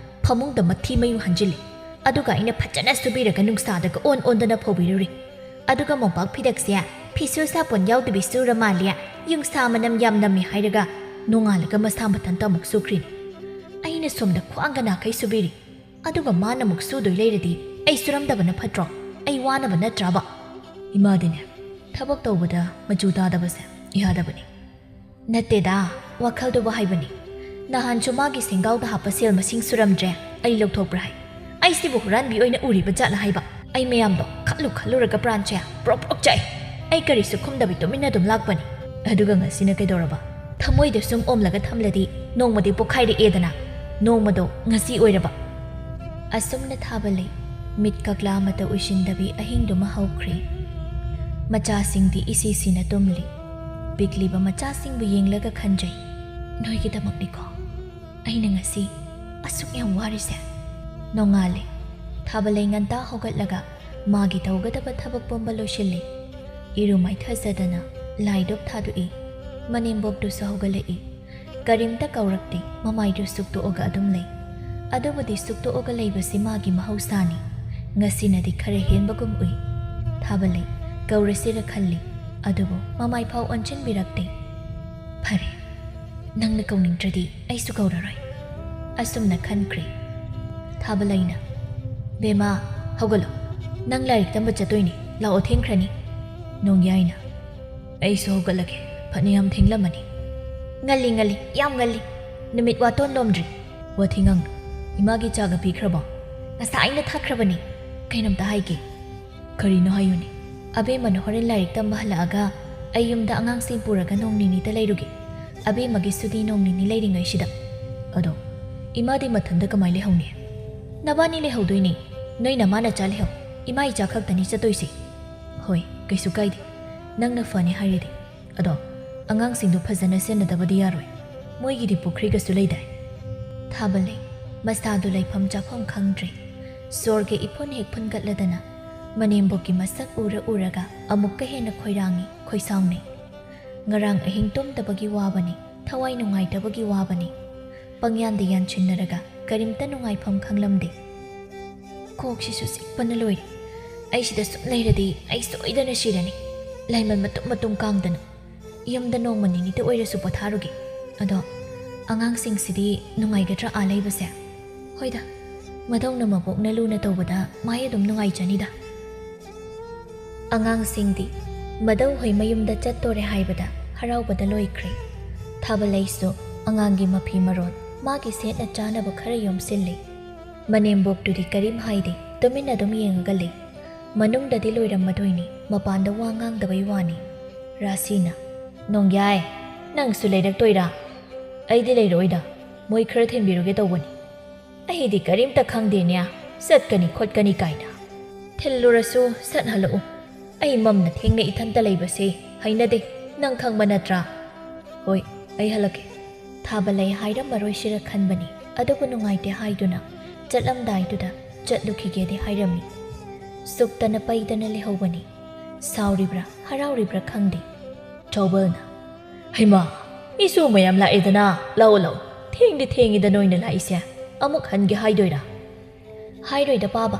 ꯐꯃꯨꯡꯗ ꯃꯊꯤ ꯃꯌꯨꯡ ꯍꯟꯖꯤꯜꯂꯤ꯫ ꯑꯗꯨꯒ ꯑꯩꯅ ꯐꯖꯅ ꯁꯨꯕꯤꯔꯒ ꯅꯨꯡꯁꯥꯗꯒ ꯑꯣꯟ ꯑꯣꯟꯗꯅ ꯐꯧꯕꯤꯔꯨꯔꯤ꯫ ꯑꯗꯨꯒ ꯃꯣꯝꯄꯥꯛ ꯐꯤꯗꯛꯁꯦ ꯐꯤꯁꯨ ꯁꯥꯄꯣꯟ ꯌꯥꯎꯗꯕꯤ ꯁꯨꯔ ꯃꯥꯜꯂꯦ, ꯌꯨꯡꯁꯥ ꯃꯅꯝ ꯌꯥꯝ ꯅꯝꯃꯤ ꯍꯥꯏꯔꯒ ꯅꯣꯡꯉꯥꯜꯂꯒ ꯃꯁꯥ ꯃꯊꯟꯇ ꯑꯃꯨꯛ ꯁꯨꯈ꯭ꯔꯤꯅꯤ꯫ ꯑꯩꯅ ꯁꯣꯝꯗ ꯈ꯭ꯋꯥꯡꯒ ꯅꯥꯈꯩ ꯁꯨꯕꯤꯔꯤ꯫ ꯑꯗꯨꯒ ꯃꯥꯅ ꯑꯃꯨꯛ ꯁꯨꯗꯣꯏ ꯂꯩꯔꯗꯤ ꯑꯩ ꯁꯨꯔꯝꯗꯕꯅ ꯐꯠꯇ꯭ꯔꯣ? ꯑꯩ ꯋꯥꯅꯕ ꯅꯠꯇ꯭ꯔꯕ? ꯏꯃꯥꯗꯤꯅꯦ, ꯊꯕꯛ ꯇꯧꯕꯗ ꯃꯆꯨ ꯇꯥꯗꯕꯁꯦ ꯌꯥꯗꯕꯅꯤ꯫ ꯅꯠꯇꯦꯗ, ꯋꯥꯈꯜꯗꯨꯕꯨ ꯍꯥꯏꯕꯅꯤ꯫ ꯅꯍꯥꯟꯁꯨ ꯃꯥꯒꯤ ꯁꯦꯡꯒꯥꯎꯗ ꯍꯥꯞꯄ ꯁꯦꯜ ꯃꯁꯤꯡ ꯁꯨꯔꯝꯗ꯭ꯔꯦ꯫ ꯑꯩ ꯂꯧꯊꯣꯛꯄ꯭ꯔꯥ ꯍꯥꯏ? ꯑꯩꯁꯤꯕꯨ ꯍꯨꯔꯥꯟꯕꯤ ꯑꯣꯏꯅ ꯎꯔꯤꯕ ꯖꯥꯠꯂ ꯍꯥꯏꯕ? ꯑꯩ ꯃꯌꯥꯝꯗꯣ ꯈꯜꯂꯨ ꯈꯜꯂꯨꯔꯒ ꯄ꯭ꯔꯥꯟꯁꯦ ꯄ꯭ꯔꯣꯛ ꯄ꯭ꯔꯣꯛ ꯆꯥꯛꯑꯦ꯫ ꯑꯩ ꯀꯔꯤꯁꯨ ꯈꯨꯝꯗꯕꯤ ꯇꯨꯃꯤꯟꯅ ꯑꯗꯨꯝ ꯂꯥꯛꯄꯅꯤ꯫ ꯑꯗꯨꯒ ꯉꯁꯤꯅ ꯀꯩꯗꯧꯔꯕ? ꯊꯃꯣꯏꯗ ꯁꯨꯝ ꯑꯣꯝꯂꯒ ꯊꯝꯂꯗꯤ ꯅꯣꯡꯃꯗꯤ ꯄꯣꯛꯈꯥꯏꯔꯛꯑꯦꯗꯅ꯫ ꯅꯣꯡꯃꯗꯣ ꯉꯁꯤ ꯑꯣꯏꯔꯕ꯫ ꯑꯁꯨꯝꯅ ꯊꯥꯕ ꯂꯩ꯫ ꯃꯤꯠ ꯀꯛꯂꯥ ꯑꯃꯠꯇ ꯎꯏꯁꯤꯟꯗꯕꯤ ꯑꯍꯤꯡꯗꯨꯃ ꯍꯧꯈ꯭ꯔꯦ꯫ ꯃꯆꯥꯁꯤꯡꯗꯤ ꯏꯁꯤ ꯁꯤꯅ ꯇꯨꯝꯂꯤ꯫ ꯄꯤꯛꯂꯤꯕ ꯃꯆꯥꯁꯤꯡꯕꯨ ꯌꯦꯡꯂꯒ ꯈꯟꯖꯩ, "ꯅꯣꯏꯒꯤꯗꯃꯛꯅꯤꯀꯣ ꯑꯩꯅ ꯉꯁꯤ ꯑꯁꯨꯛ ꯌꯥꯝ ꯋꯥꯔꯤꯁꯦ?" ꯅꯣꯡꯉꯥꯜꯂꯦ꯫ ꯊꯥꯕꯂꯩ ꯉꯟꯇꯥ ꯍꯧꯒꯠꯂꯒ ꯃꯥꯒꯤ ꯇꯧꯒꯗꯕ ꯊꯕꯛ ꯄꯨꯝꯕ ꯂꯣꯏꯁꯤꯜꯂꯤ꯫ ꯏꯔꯨ ꯃꯥꯏꯊꯖꯗꯅ ꯂꯥꯏꯗꯨꯞ ꯊꯥꯗꯣꯛꯏ꯫ ꯃꯅꯦꯝꯕꯣꯛꯇꯨꯁꯨ ꯍꯧꯒꯠꯂꯛꯏ꯫ ꯀꯔꯤꯝꯇ ꯀꯧꯔꯛꯇꯦ, ꯃꯃꯥꯏꯗꯨ ꯁꯨꯛꯇꯣꯛꯑꯒ ꯑꯗꯨꯝ ꯂꯩ꯫ ꯑꯗꯨꯕꯨꯗꯤ ꯁꯨꯛꯇꯣꯛꯑꯒ ꯂꯩꯕꯁꯤ ꯃꯥꯒꯤ ꯃꯍꯧꯁꯥꯅꯤ꯫ ꯉꯁꯤꯅꯗꯤ ꯈꯔ ꯍꯦꯟꯕꯒꯨꯝ ꯎꯏ꯫ ꯊꯥꯕꯂꯩ ꯀꯧꯔꯁꯤꯔ ꯈꯜꯂꯤ, ꯑꯗꯨꯕꯨ ꯃꯃꯥꯏ ꯐꯥꯎ ꯑꯣꯟꯁꯤꯟꯕꯤꯔꯛꯇꯦ꯫ "ꯐꯔꯦ, ꯅꯪꯅ ꯀꯧꯅꯤꯡꯗ꯭ꯔꯗꯤ ꯑꯩꯁꯨ ꯀꯧꯔꯔꯣꯏ," ꯑꯁꯨꯝꯅ ꯈꯟꯈ꯭ꯔꯦ꯫ ꯊꯥꯕꯂꯩꯅ, "ꯕꯦꯃꯥ, ꯍꯧꯒꯠꯂꯣ, ꯅꯪ ꯂꯥꯏꯔꯤꯛ ꯇꯝꯕ ꯆꯠꯇꯣꯏꯅꯤ, ꯂꯥꯛꯑꯣ, ꯊꯦꯡꯈ꯭ꯔꯅꯤ꯫" ꯅꯣꯡꯌꯥꯏꯅ, "ꯑꯩꯁꯨ ꯍꯧꯒꯠꯂꯒꯦ, ꯐꯅꯌꯥꯝ ꯊꯦꯡꯂꯝꯃꯅꯤ꯫" "ꯉꯜꯂꯤ, ꯉꯜꯂꯤ, ꯌꯥꯝ ꯉꯜꯂꯤ, ꯅꯨꯃꯤꯠ ꯋꯥꯇꯣꯟ ꯂꯣꯝꯗ꯭ꯔꯤ꯫" "ꯋꯥꯊꯤ ꯉꯥꯡꯅꯨ, ꯏꯃꯥꯒꯤ ꯆꯥꯒ ꯄꯤꯈ꯭ꯔꯕꯣ?" "ꯉꯁꯥꯏꯅ ꯊꯛꯈ꯭ꯔꯕꯅꯤ, ꯀꯩꯅꯣꯝꯇ ꯍꯥꯏꯒꯦ꯫" "ꯀꯔꯤꯅꯣ ꯍꯥꯏꯌꯨꯅꯦ?" "ꯑꯕꯦꯝꯃꯅ ꯍꯣꯔꯦꯟ ꯂꯥꯏꯔꯤꯛ ꯇꯝꯕ ꯍꯜꯂꯛꯑꯒ ꯑꯩ ꯌꯨꯝꯗ ꯑꯉꯥꯡꯁꯤꯡ ꯄꯨꯔꯒ ꯅꯣꯡ ꯅꯤꯅꯤꯗ ꯂꯩꯔꯨꯒꯦ꯫ ꯑꯕꯦꯝꯃꯒꯤ ꯁꯨꯇꯤ ꯅꯣꯡ ꯅꯤꯅꯤ ꯂꯩꯔꯤꯉꯩꯁꯤꯗ꯫" "ꯑꯗꯣ ꯏꯃꯥꯗꯤ ꯃꯊꯟꯇ ꯀꯃꯥꯏ ꯂꯩꯍꯧꯅꯤ?" "ꯅꯕꯥꯅꯤ ꯂꯩꯍꯧꯗꯣꯏꯅꯦ, ꯅꯣꯏ ꯅꯃꯥ ꯅꯆꯥ ꯂꯩꯍꯧ, ꯏꯃꯥ ꯏꯆꯥ ꯈꯛꯇꯅꯤ ꯆꯠꯇꯣꯏꯁꯦ꯫" "ꯍꯣꯏ, ꯀꯩꯁꯨ ꯀꯥꯏꯗꯦ, ꯅꯪꯅ ꯐꯅꯤ ꯍꯥꯏꯔꯗꯤ꯫ ꯑꯗꯣ ꯑꯉꯥꯡꯁꯤꯡꯗꯣ ꯐꯖꯅ ꯁꯦꯟꯅꯗꯕꯗꯤ ꯌꯥꯔꯣꯏ, ꯃꯣꯏꯒꯤꯗꯤ ꯄꯨꯈ꯭ꯔꯤꯒꯁꯨ ꯂꯩꯗꯥꯏ꯫" ꯊꯥꯕꯂꯩ ꯃꯁꯥꯗꯨ ꯂꯩꯐꯝ ꯆꯥꯐꯝ ꯈꯪꯗ꯭ꯔꯦ꯫ ꯁꯣꯔꯒꯤ ꯏꯐꯨꯟ ꯍꯦꯛ ꯐꯨꯟꯒꯠꯂꯗꯅ ꯃꯅꯦꯝꯕꯣꯛꯀꯤ ꯃꯁꯛ ꯎꯔ ꯎꯔꯒ ꯑꯃꯨꯛꯀ ꯍꯦꯟꯅ ꯈꯣꯏꯔꯥꯡꯉꯤ, ꯈꯣꯏꯁꯥꯎꯅꯩ꯫ ꯉꯔꯥꯡ ꯑꯍꯤꯡ ꯇꯨꯝꯗꯕꯒꯤ ꯋꯥꯕꯅꯤ, ꯊꯋꯥꯏ ꯅꯨꯡꯉꯥꯏꯇꯕꯒꯤ ꯋꯥꯕꯅꯤ꯫ ꯄꯪꯌꯥꯟꯗ ꯌꯥꯟꯁꯤꯟꯅꯔꯒ ꯀꯔꯤꯝꯇ ꯅꯨꯡꯉꯥꯏꯐꯝ ꯈꯪꯂꯝꯗꯦ꯫ "ꯀꯣꯛꯁꯤꯁꯨ ꯆꯤꯛꯄꯅ ꯂꯣꯏꯔꯦ꯫ ꯑꯩ ꯁꯤꯗ ꯁꯨꯝ ꯂꯩꯔꯗꯤ ꯑꯩ ꯁꯣꯏꯗꯅ ꯁꯤꯔꯅꯤ꯫ ꯂꯥꯏꯃꯟ ꯃꯇꯨꯝ ꯃꯇꯨꯝ ꯀꯥꯡꯗꯅ꯫ ꯌꯨꯝꯗ ꯅꯣꯡꯃ ꯅꯤꯅꯤꯇ ꯑꯣꯏꯔꯁꯨ ꯄꯣꯊꯥꯔꯨꯒꯦ꯫ ꯑꯗꯣ ꯑꯉꯥꯡꯁꯤꯡꯁꯤꯗꯤ ꯅꯨꯡꯉꯥꯏꯒꯗ꯭ꯔꯥ ꯑꯥ ꯂꯩꯕꯁꯦ?" "ꯍꯣꯏꯗ, ꯃꯗꯧꯅ ꯃꯕꯣꯛꯅ ꯂꯨꯅ ꯇꯧꯕꯗ ꯃꯥꯏ ꯑꯗꯨꯝ ꯅꯨꯡꯉꯥꯏꯖꯅꯤꯗ꯫" ꯑꯉꯥꯡꯁꯤꯡꯗꯤ ꯃꯗꯧ ꯍꯣꯏ ꯃꯌꯨꯝꯗ ꯆꯠꯇꯣꯔꯦ ꯍꯥꯏꯕꯗ ꯍꯔꯥꯎꯕꯗ ꯂꯣꯏꯈ꯭ꯔꯦ꯫ ꯊꯥꯕꯂꯩꯁꯨ ꯑꯉꯥꯡꯒꯤ ꯃꯐꯤ ꯃꯔꯣꯟ, ꯃꯥꯒꯤ ꯁꯦꯠꯅ ꯆꯥꯅꯕ ꯈꯔ ꯌꯣꯝꯁꯤꯜꯂꯤ꯫ ꯃꯅꯦꯝꯕꯣꯛꯇꯨꯗꯤ ꯀꯔꯤꯝ ꯍꯥꯏꯗꯦ, ꯇꯨꯃꯤꯟꯅ ꯑꯗꯨꯝ ꯌꯦꯡꯉꯒ ꯂꯩ꯫ ꯃꯅꯨꯡꯗꯗꯤ ꯂꯣꯏꯔꯝꯃꯗꯣꯏꯅꯤ, ꯃꯄꯥꯟꯗ ꯋꯥ ꯉꯥꯡꯗꯕꯩ ꯋꯥꯅꯤ꯫ ꯔꯥꯁꯤꯅ, "ꯅꯣꯡꯌꯥꯏ, ꯅꯪꯁꯨ ꯂꯩꯔꯛꯇꯣꯏꯔꯥ?" "ꯑꯩꯗꯤ ꯂꯩꯔꯛꯑꯣꯏꯗ, ꯃꯣꯏ ꯈꯔ ꯊꯤꯟꯕꯤꯔꯨꯒꯦ ꯇꯧꯕꯅꯤ꯫ ꯑꯩꯗꯤ ꯀꯔꯤꯝꯇ ꯈꯪꯗꯦꯅꯦ, ꯆꯠꯀꯅꯤ ꯈꯣꯠꯀꯅꯤ ꯀꯥꯏꯅ꯫ ꯊꯤꯜꯂꯨꯔꯁꯨ ꯁꯠ ꯍꯜꯂꯛꯎ꯫ ꯑꯩ ꯃꯝꯅ ꯊꯦꯡꯅ ꯏꯊꯟꯇ ꯂꯩꯕꯁꯦ ꯍꯩꯅꯗꯦ, ꯅꯪ ꯈꯪꯕ ꯅꯠꯇ꯭ꯔꯥ?" "ꯍꯣꯏ, ꯑꯩ ꯍꯜꯂꯛꯀꯦ꯫" ꯊꯥꯕ ꯂꯩ ꯍꯥꯏꯔꯝꯃꯔꯣꯏꯁꯤꯔ ꯈꯟꯕꯅꯤ, ꯑꯗꯨꯕꯨ ꯅꯨꯡꯉꯥꯏꯇꯦ ꯍꯥꯏꯗꯨꯅ ꯆꯠꯂꯝꯗꯥꯏꯗꯨꯗ ꯆꯠꯂꯨꯈꯤꯒꯦꯗꯤ ꯍꯥꯏꯔꯝꯃꯤ꯫ ꯁꯨꯛꯇꯅ ꯄꯩꯗꯅ ꯂꯩꯍꯧꯕꯅꯤ꯫ ꯁꯥꯎꯔꯤꯕ꯭ꯔꯥ ꯍꯔꯥꯎꯔꯤꯕ꯭ꯔꯥ ꯈꯪꯗꯦ꯫ ꯆꯥꯎꯕꯜꯅ, "ꯍꯩꯃꯥ, ꯏꯁꯨ ꯃꯌꯥꯝ ꯂꯥꯛꯑꯦꯗꯅ, ꯂꯥꯛꯑꯣ ꯂꯥꯛꯑꯣ, ꯊꯦꯡꯗꯤ ꯊꯦꯡꯉꯤꯗ ꯅꯣꯏꯅ ꯂꯥꯛꯏꯁꯦ, ꯑꯃꯨꯛ ꯍꯟꯒꯦ ꯍꯥꯏꯗꯣꯏꯔꯥ?" "ꯍꯥꯏꯔꯣꯏꯗ ꯄꯥꯕ,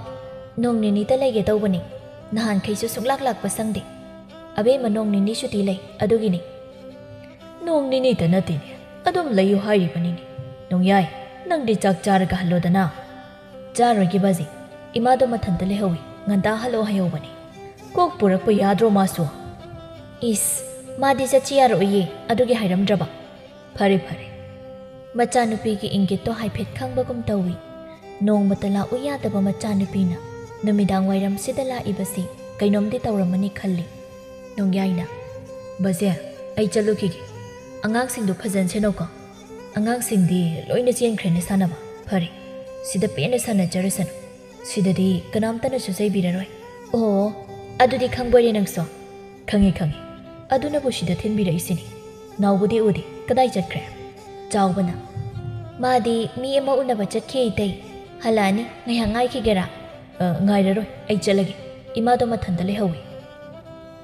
ꯅꯣꯡ ꯅꯤꯅꯤꯇ ꯂꯩꯒꯦ ꯇꯧꯕꯅꯤ, ꯅꯍꯥꯟꯈꯩꯁꯨ ꯁꯨꯡꯂꯥꯛ ꯂꯥꯛꯄ ꯁꯪꯗꯦ꯫ ꯑꯕꯦꯝꯃ ꯅꯣꯡ ꯅꯤꯅꯤ ꯁꯨꯇꯤ ꯂꯩ, ꯑꯗꯨꯒꯤꯅꯤ꯫" "ꯅꯣꯡ ꯅꯤꯅꯤꯇ ꯅꯠꯇꯦꯅꯦ, ꯑꯗꯨꯝ ꯂꯩꯌꯨ ꯍꯥꯏꯔꯤꯕꯅꯤꯅꯦ꯫ ꯅꯣꯡꯌꯥꯏ, ꯅꯪꯗꯤ ꯆꯥꯛ ꯆꯥꯔꯒ ꯍꯜꯂꯣꯗꯅ꯫ ꯆꯥꯔꯣꯏꯒꯦ ꯕꯥꯖꯤ, ꯏꯃꯥꯗꯣ ꯃꯊꯟꯇ ꯂꯩꯍꯧꯏ, ꯉꯟꯇꯥ ꯍꯜꯂꯛꯑꯣ ꯍꯥꯏꯍꯧꯕꯅꯤ꯫ ꯀꯣꯛ ꯄꯨꯔꯛꯄ ꯌꯥꯗ꯭ꯔꯣ ꯃꯥꯁꯨ?" "ꯏꯁ, ꯃꯥꯗꯤ ꯆꯠꯁꯤ ꯌꯥꯔꯛꯑꯣꯏꯌꯦ, ꯑꯗꯨꯒꯤ ꯍꯥꯏꯔꯝꯗ꯭ꯔꯕ꯫" "ꯐꯔꯦ ꯐꯔꯦ꯫" ꯃꯆꯥꯅꯨꯄꯤꯒꯤ ꯏꯪꯒꯤꯠꯇꯣ ꯍꯥꯏꯐꯦꯠ ꯈꯪꯕꯒꯨꯝ ꯇꯧꯏ꯫ ꯅꯣꯡꯃꯇ ꯂꯥꯛꯎ ꯌꯥꯗꯕ ꯃꯆꯥꯅꯨꯄꯤꯅ ꯅꯨꯃꯤꯗꯥꯡ ꯋꯥꯏꯔꯝꯁꯤꯗ ꯂꯥꯛꯏꯕꯁꯤ ꯀꯩꯅꯣꯝꯗꯤ ꯇꯧꯔꯝꯃꯅꯤ ꯈꯜꯂꯤ꯫ ꯅꯣꯡꯌꯥꯏꯅ, "ꯕꯖꯦ, ꯑꯩ ꯆꯠꯂꯨꯈꯤꯒꯦ꯫ ꯑꯉꯥꯡꯁꯤꯡꯗꯣ ꯐꯖꯅ ꯁꯦꯟꯅꯧꯀꯣ꯫ ꯑꯉꯥꯡꯁꯤꯡꯗꯤ ꯂꯣꯏꯅ ꯆꯦꯟꯈ꯭ꯔꯦꯅꯦ ꯁꯥꯟꯅꯕ꯫ ꯐꯔꯦ, ꯁꯤꯗ ꯄꯦꯟꯅ ꯁꯥꯟꯅꯖꯔꯁꯅꯨ꯫ ꯁꯤꯗꯗꯤ ꯀꯅꯥꯝꯇꯅꯁꯨ ꯆꯩꯕꯤꯔꯔꯣꯏ꯫" "ꯑꯣ, ꯑꯗꯨꯗꯤ ꯈꯪꯕꯣꯏꯔꯦ ꯅꯪꯁꯨ?" "ꯈꯪꯉꯤ, ꯈꯪꯉꯤ꯫ ꯑꯗꯨꯅꯕꯨ ꯁꯤꯗ ꯊꯤꯟꯕꯤꯔꯛꯏꯁꯤꯅꯤ꯫ ꯅꯥꯎꯕꯗꯤ ꯎꯗꯦ, ꯀꯗꯥꯏ ꯆꯠꯈ꯭ꯔꯦ?" ꯆꯥꯎꯕꯅ, "ꯃꯥꯗꯤ ꯃꯤ ꯑꯃ ꯎꯅꯕ ꯆꯠꯈꯤ ꯏꯇꯩ꯫ ꯍꯜꯂꯛꯑꯅꯤ, ꯉꯥꯏꯍꯥꯛ ꯉꯥꯏꯈꯤꯒꯦꯔꯥ?" "ꯑ, ꯉꯥꯏꯔꯔꯣꯏ, ꯑꯩ ꯆꯠꯂꯒꯦ꯫ ꯏꯃꯥꯗꯣ ꯃꯊꯟꯇ ꯂꯩꯍꯧꯏ꯫"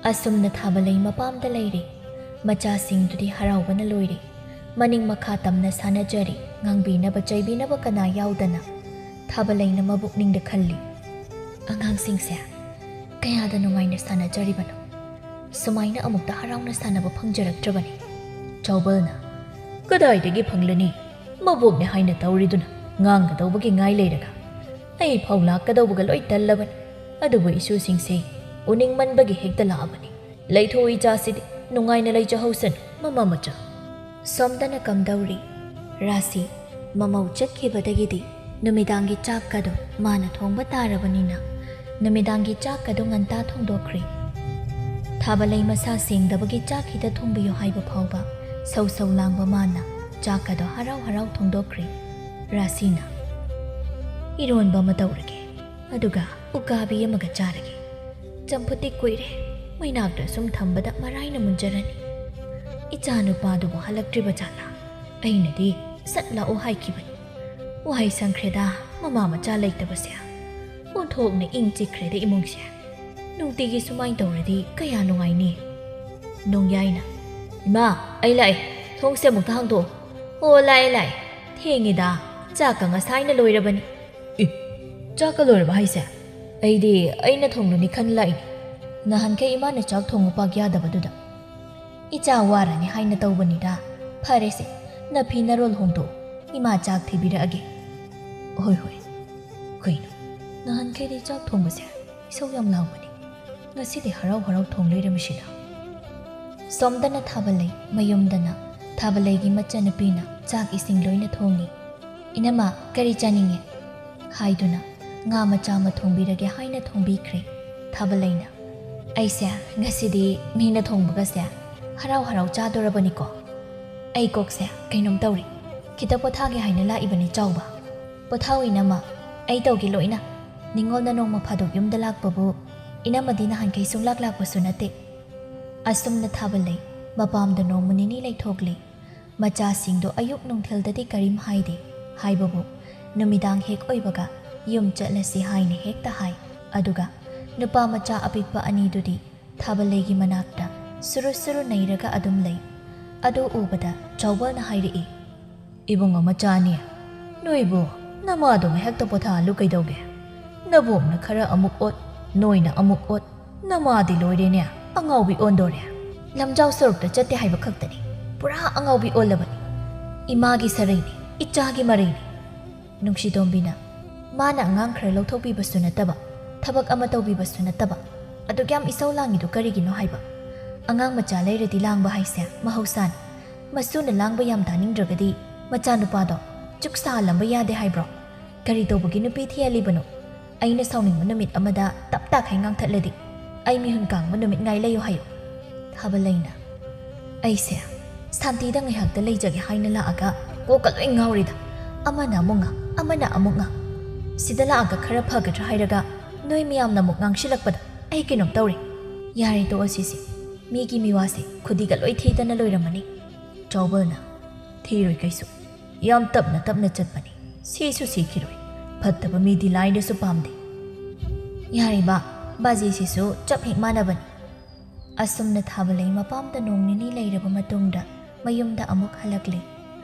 ꯑꯁꯨꯝꯅ ꯊꯥꯕ ꯂꯩ ꯃꯄꯥꯝꯗ ꯂꯩꯔꯦ꯫ ꯃꯆꯥꯁꯤꯡꯗꯨꯗꯤ ꯍꯔꯥꯎꯕꯅ ꯂꯣꯏꯔꯦ꯫ ꯃꯅꯤꯡ ꯃꯈꯥ ꯇꯝꯅ ꯁꯥꯟꯅꯖꯔꯤ꯫ ꯉꯥꯡꯕꯤꯅꯕ ꯆꯩꯕꯤꯅꯕ ꯀꯅꯥ ꯌꯥꯎꯗꯅ꯫ ꯊꯥꯕ ꯂꯩꯅ ꯃꯕꯨꯛꯅꯤꯡꯗ ꯈꯜꯂꯤ, "ꯑꯉꯥꯡꯁꯤꯡꯁꯦ ꯀꯌꯥꯗ ꯅꯨꯡꯉꯥꯏꯅ ꯁꯥꯟꯅꯖꯔꯤꯕꯅꯣ꯫ ꯁꯨꯃꯥꯏꯅ ꯑꯃꯨꯛꯇ ꯍꯔꯥꯎꯅ ꯁꯥꯟꯅꯕ ꯐꯪꯖꯔꯛꯇ꯭ꯔꯕꯅꯤ꯫" ꯆꯥꯎꯕꯜꯅ, "ꯀꯗꯥꯏꯗꯒꯤ ꯐꯪꯂꯅꯤ? ꯃꯕꯣꯛꯅꯦ ꯍꯥꯏꯅ ꯇꯧꯔꯤꯗꯨꯅ ꯉꯥꯡꯒꯗꯧꯕꯒꯤ ꯉꯥꯏ ꯂꯩꯔꯒ꯫ ꯑꯩ ꯐꯥꯎ ꯂꯥꯛꯀꯗꯧꯕꯒ ꯂꯣꯏ ꯇꯜꯂꯕꯅꯤ꯫ ꯑꯗꯨꯕꯨ ꯏꯁꯨꯁꯤꯡꯁꯦ ꯎꯅꯤꯡꯃꯟꯕꯒꯤ ꯍꯦꯛꯇ ꯂꯥꯛꯑꯕꯅꯤ꯫ ꯂꯩꯊꯣꯛꯎ ꯏꯆꯥꯁꯤꯗꯤ, ꯅꯨꯡꯉꯥꯏꯅ ꯂꯩꯖꯍꯧꯁꯅꯨ, ꯃꯃꯥ ꯃꯆꯥ꯫" ꯁꯣꯝꯗꯅ ꯀꯝꯗꯧꯔꯤ? ꯔꯥꯁꯤ ꯃꯃꯧ ꯆꯠꯈꯤꯕꯗꯒꯤꯗꯤ ꯅꯨꯃꯤꯗꯥꯡꯒꯤ ꯆꯥꯛꯀꯗꯣ ꯃꯥꯅ ꯊꯣꯡꯕ ꯇꯥꯔꯕꯅꯤꯅ ꯅꯨꯃꯤꯗꯥꯡꯒꯤ ꯆꯥꯛꯀꯗꯣ ꯉꯟꯇꯥ ꯊꯣꯡꯗꯣꯛꯈ꯭ꯔꯦ꯫ ꯊꯥꯕꯂꯩ ꯃꯁꯥ ꯁꯦꯡꯗꯕꯒꯤ ꯆꯥꯛ ꯈꯤꯇ ꯊꯣꯡꯕꯤꯌꯨ ꯍꯥꯏꯕ ꯐꯥꯎꯕ ꯁꯧ ꯁꯧ ꯂꯥꯡꯕ ꯃꯥꯅ ꯆꯥꯛꯀꯗꯣ ꯍꯔꯥꯎ ꯍꯔꯥꯎ ꯊꯣꯡꯗꯣꯛꯈ꯭ꯔꯦ꯫ ꯔꯥꯁꯤꯅ, "ꯏꯔꯣꯟꯕ ꯑꯃ ꯇꯧꯔꯒꯦ, ꯑꯗꯨꯒ ꯎꯀꯥꯕꯤ ꯑꯃꯒ ꯆꯥꯔꯒꯦ꯫ ꯆꯝꯐꯨꯠꯇꯤ ꯀꯨꯏꯔꯦ, ꯃꯩꯅꯥꯛꯇ ꯁꯨꯝ ꯊꯝꯕꯗ ꯃꯔꯥꯏꯅ ꯃꯨꯟꯖꯔꯅꯤ꯫ ꯏꯆꯥ ꯅꯨꯄꯥꯗꯨꯕꯨ ꯍꯜꯂꯛꯇ꯭ꯔꯤꯕ ꯖꯥꯠꯂꯥ? ꯑꯩꯅꯗꯤ ꯁꯠ ꯂꯥꯛꯑꯣ ꯍꯥꯏꯈꯤꯕꯅꯤ꯫ ꯋꯥꯍꯩ ꯁꯪꯈ꯭ꯔꯦꯗ, ꯃꯃꯥ ꯃꯆꯥ ꯂꯩꯇꯕꯁꯦ꯫ ꯑꯣꯟꯊꯣꯛꯅ ꯏꯪ ꯆꯤꯛꯈ꯭ꯔꯦꯗ ꯏꯃꯨꯡꯁꯦ꯫ ꯅꯨꯡꯇꯤꯒꯤ ꯁꯨꯃꯥꯏꯅ ꯇꯧꯔꯗꯤ ꯀꯌꯥ ꯅꯨꯡꯉꯥꯏꯅꯤ?" ꯅꯣꯡꯌꯥꯏꯅ, "ꯏꯃꯥ, ꯑꯩ ꯂꯥꯛꯑꯦ꯫ ꯊꯣꯡꯁꯦ ꯑꯃꯨꯛꯇ ꯍꯥꯡꯗꯣꯛꯑꯣ꯫" "ꯑꯣ, ꯂꯥꯛꯑꯦ, ꯂꯥꯛꯑꯦ꯫ ꯊꯦꯡꯉꯤꯗ꯫ ꯆꯥꯛꯀ ꯉꯁꯥꯏꯅ ꯂꯣꯏꯔꯕꯅꯤ꯫" "ꯏ, ꯆꯥꯛꯀ ꯂꯣꯏꯔꯕ ꯍꯥꯏꯁꯦ? ꯑꯩꯗꯤ ꯑꯩꯅ ꯊꯣꯡꯂꯅꯤ ꯈꯟ ꯂꯥꯛꯏꯅꯤ꯫ ꯅꯍꯥꯟꯈꯩ ꯏꯃꯥꯅ ꯆꯥꯛ ꯊꯣꯡꯉꯨ ꯄꯥꯛ ꯌꯥꯗꯕꯗꯨꯗ꯫ ꯏꯆꯥ ꯋꯥꯔꯅꯤ ꯍꯥꯏꯅ ꯇꯧꯕꯅꯤꯗ꯫ ꯐꯔꯦꯁꯦ, ꯅꯐꯤ ꯅꯔꯣꯜ ꯍꯣꯡꯗꯣꯛꯎ꯫ ꯏꯃꯥ ꯆꯥꯛ ꯊꯤꯕꯤꯔꯛꯑꯒꯦ꯫" "ꯍꯣꯏ, ꯍꯣꯏ꯫ ꯀꯩꯅꯣ, ꯅꯍꯥꯟꯈꯩꯗꯤ ꯆꯥꯛ ꯊꯣꯡꯕꯁꯦ ꯏꯁꯧ ꯌꯥꯝ ꯂꯥꯡꯕꯅꯤ꯫ ꯉꯁꯤꯗꯤ ꯍꯔꯥꯎ ꯍꯔꯥꯎ ꯊꯣꯡ ꯂꯩꯔꯝꯃꯤꯁꯤꯅ?" ꯁꯣꯝꯗꯅ ꯊꯥꯕꯂꯩ, ꯃꯌꯨꯝꯗꯅ ꯊꯥꯕꯂꯩꯒꯤ ꯃꯆꯟꯅꯨꯄꯤꯅ ꯆꯥꯛ ꯏꯁꯤꯡ ꯂꯣꯏꯅ ꯊꯣꯡꯉꯤ꯫ "ꯏꯅꯝꯃ, ꯀꯔꯤ ꯆꯥꯅꯤꯡꯉꯤ?" ꯍꯥꯏꯗꯨꯅ ꯉꯥ ꯃꯆꯥ ꯑꯃ ꯊꯣꯡꯕꯤꯔꯒꯦ ꯍꯥꯏꯅ ꯊꯣꯡꯕꯤꯈ꯭ꯔꯦ꯫ ꯊꯥꯕꯂꯩꯅ, "ꯑꯩꯁꯦ ꯉꯁꯤꯗꯤ ꯃꯤꯅ ꯊꯣꯡꯕꯒꯁꯦ ꯍꯔꯥꯎ ꯍꯔꯥꯎ ꯆꯥꯗꯣꯔꯕꯅꯤꯀꯣ꯫ ꯑꯩ ꯀꯣꯛꯁꯦ ꯀꯩꯅꯣꯝ ꯇꯧꯔꯦ꯫ ꯈꯤꯇ ꯄꯣꯊꯥꯒꯦ ꯍꯥꯏꯅ ꯂꯥꯛꯏꯕꯅꯤ ꯆꯥꯎꯕ꯫ ꯄꯣꯊꯥꯎ ꯏꯅꯝꯃ, ꯑꯩ ꯇꯧꯒꯦ ꯂꯣꯏꯅ꯫ ꯅꯤꯉꯣꯜꯅ ꯅꯣꯡꯃ ꯐꯥꯗꯣꯛ ꯌꯨꯝꯗ ꯂꯥꯛꯄꯕꯨ ꯏꯅꯝꯃꯗꯤ ꯅꯍꯥꯟꯈꯩ ꯁꯨꯡꯂꯥꯛ ꯂꯥꯛꯄꯁꯨ ꯅꯠꯇꯦ꯫" ꯑꯁꯨꯝꯅ ꯊꯥꯕꯂꯩ ꯃꯄꯥꯝꯗ ꯅꯣꯡꯃ ꯅꯤꯅꯤ ꯂꯩꯊꯣꯛꯂꯦ꯫ ꯃꯆꯥꯁꯤꯡꯗꯣ ꯑꯌꯨꯛ ꯅꯨꯡꯊꯤꯜꯗꯗꯤ ꯀꯔꯤꯝ ꯍꯥꯏꯗꯦ꯫ ꯍꯥꯏꯕꯕꯨ ꯅꯨꯃꯤꯗꯥꯡ ꯍꯦꯛ ꯑꯣꯏꯕꯒ ꯌꯨꯝ ꯆꯠꯂꯁꯤ ꯍꯥꯏꯅ ꯍꯦꯛꯇ ꯍꯥꯏ꯫ ꯑꯗꯨꯒ ꯅꯨꯄꯥ ꯃꯆꯥ ꯑꯄꯤꯛꯄ ꯑꯅꯤꯗꯨꯗꯤ ꯊꯥꯕꯂꯩꯒꯤ ꯃꯅꯥꯛꯇ ꯁꯨꯔꯨ ꯁꯨꯔꯨ ꯅꯩꯔꯒ ꯑꯗꯨꯝ ꯂꯩ꯫ ꯑꯗꯨ ꯎꯕꯗ ꯆꯥꯎꯕꯜꯅ ꯍꯥꯏꯔꯛꯏ, "ꯏꯕꯨꯡꯉꯣ ꯃꯆꯥ ꯑꯅꯤ, ꯅꯣꯏꯕꯨ ꯅꯃꯥꯗꯣ ꯉꯥꯏꯍꯥꯛꯇ ꯄꯣꯊꯥꯍꯜꯂꯨ ꯀꯩꯗꯧꯒꯦ? ꯅꯕꯣꯛꯅ ꯈꯔ ꯑꯃꯨꯛ ꯑꯣꯠ, ꯅꯣꯏꯅ ꯑꯃꯨꯛ ꯑꯣꯠ, ꯅꯃꯥꯗꯤ ꯂꯣꯏꯔꯦꯅꯦ, ꯑꯉꯥꯎꯕꯤ ꯑꯣꯟꯗꯣꯔꯦ꯫ ꯂꯝꯖꯥꯎ ꯁꯣꯔꯣꯛꯇ ꯆꯠꯇꯦ ꯍꯥꯏꯕ ꯈꯛꯇꯅꯤ, ꯄꯨꯔꯥ ꯑꯉꯥꯎꯕꯤ ꯑꯣꯜꯂꯕꯅꯤ꯫ ꯏꯃꯥꯒꯤ ꯁꯔꯩꯅꯤ, ꯏꯆꯥꯒꯤ ꯃꯔꯩꯅꯤ꯫" ꯅꯨꯡꯁꯤꯇꯣꯝꯕꯤꯅ, "ꯃꯥꯅ ꯑꯉꯥꯡ ꯈꯔ ꯂꯧꯊꯣꯛꯄꯤꯕꯁꯨ ꯅꯠꯇꯕ, ꯊꯕꯛ ꯑꯃ ꯇꯧꯕꯤꯕꯁꯨ ꯅꯠꯇꯕ, ꯑꯗꯨꯛ ꯌꯥꯝ ꯏꯁꯧ ꯂꯥꯡꯉꯤꯗꯨ ꯀꯔꯤꯒꯤꯅꯣ ꯍꯥꯏꯕ? ꯑꯉꯥꯡ ꯃꯆꯥ ꯂꯩꯔꯗꯤ ꯂꯥꯡꯕ ꯍꯥꯏꯁꯦ ꯃꯍꯧꯁꯥꯅꯤ꯫ ꯃꯁꯨꯅ ꯂꯥꯡꯕ ꯌꯥꯝ ꯇꯥꯅꯤꯡꯗ꯭ꯔꯒꯗꯤ ꯃꯆꯥꯅꯨꯄꯥꯗꯣ ꯆꯨꯛ ꯁꯥꯍꯜꯂꯝꯕ ꯌꯥꯗꯦ ꯍꯥꯏꯕ꯭ꯔꯣ? "ꯀꯔꯤ ꯇꯧꯕꯒꯤ ꯅꯨꯄꯤ ꯊꯤꯍꯜꯂꯤꯕꯅꯣ? ꯑꯩꯅ ꯁꯥꯎꯅꯤꯡꯕ ꯅꯨꯃꯤꯠ ꯑꯃꯗ ꯇꯞ ꯇꯥꯈꯩ ꯉꯥꯡꯊꯠꯂꯗꯤ ꯑꯩ ꯃꯤꯍꯨꯟ ꯀꯥꯡꯕ ꯅꯨꯃꯤꯠ ꯉꯥꯏ ꯂꯩꯌꯨ ꯍꯥꯏꯌꯨ?" ꯊꯥꯕꯂꯩꯅ, "ꯑꯩꯁꯦ ꯁꯥꯟꯇꯤꯗ ꯉꯥꯏꯍꯥꯛꯇ ꯂꯩꯖꯒꯦ ꯍꯥꯏꯅ ꯂꯥꯛꯑꯒ ꯀꯣꯛꯀ ꯂꯣꯏ ꯉꯥꯎꯔꯤꯗ꯫ ꯑꯃꯅ ꯑꯃꯨꯛ ꯉꯥꯡ, ꯑꯃꯅ ꯑꯃꯨꯛ ꯉꯥꯡ꯫ ꯁꯤꯗ ꯂꯥꯛꯑꯒ ꯈꯔ ꯐꯒꯗ꯭ꯔꯥ ꯍꯥꯏꯔꯒ ꯅꯣꯏ ꯃꯌꯥꯝꯅ ꯑꯃꯨꯛ ꯉꯥꯡꯁꯤꯜꯂꯛꯄꯗ ꯑꯩ ꯀꯩꯅꯣꯝ ꯇꯧꯔꯦ꯫ ꯌꯥꯔꯦ, ꯇꯣꯛꯑꯁꯤꯁꯦ꯫ ꯃꯤꯒꯤ ꯃꯤꯋꯥꯁꯦ ꯈꯨꯗꯤꯒ ꯂꯣꯏ ꯊꯤꯗꯅ ꯂꯣꯏꯔꯝꯃꯅꯤ꯫" ꯆꯥꯎꯕꯜꯅ, "ꯊꯤꯔꯣꯏ ꯀꯩꯁꯨ꯫ ꯌꯥꯝ ꯇꯞꯅ ꯇꯞꯅ ꯆꯠꯄꯅꯤ꯫ ꯁꯤꯁꯨ ꯁꯤꯈꯤꯔꯣꯏ꯫ ꯐꯠꯇꯕ ꯃꯤꯗꯤ ꯂꯥꯏꯅꯁꯨ ꯄꯥꯝꯗꯦ꯫" ꯌꯥꯔꯦ ꯕꯥ, ꯕꯥꯖꯤꯁꯤꯁꯨ ꯆꯞ ꯍꯦꯛ ꯃꯥꯟꯅꯕꯅꯤ꯫ ꯑꯁꯨꯝꯅ ꯊꯥꯕꯂꯩ ꯃꯄꯥꯝꯗ ꯅꯣꯡ ꯅꯤꯅꯤ ꯂꯩꯔꯕ ꯃꯇꯨꯡꯗ ꯃꯌꯨꯝꯗ ꯑꯃꯨꯛ ꯍꯜꯂꯛꯂꯦ꯫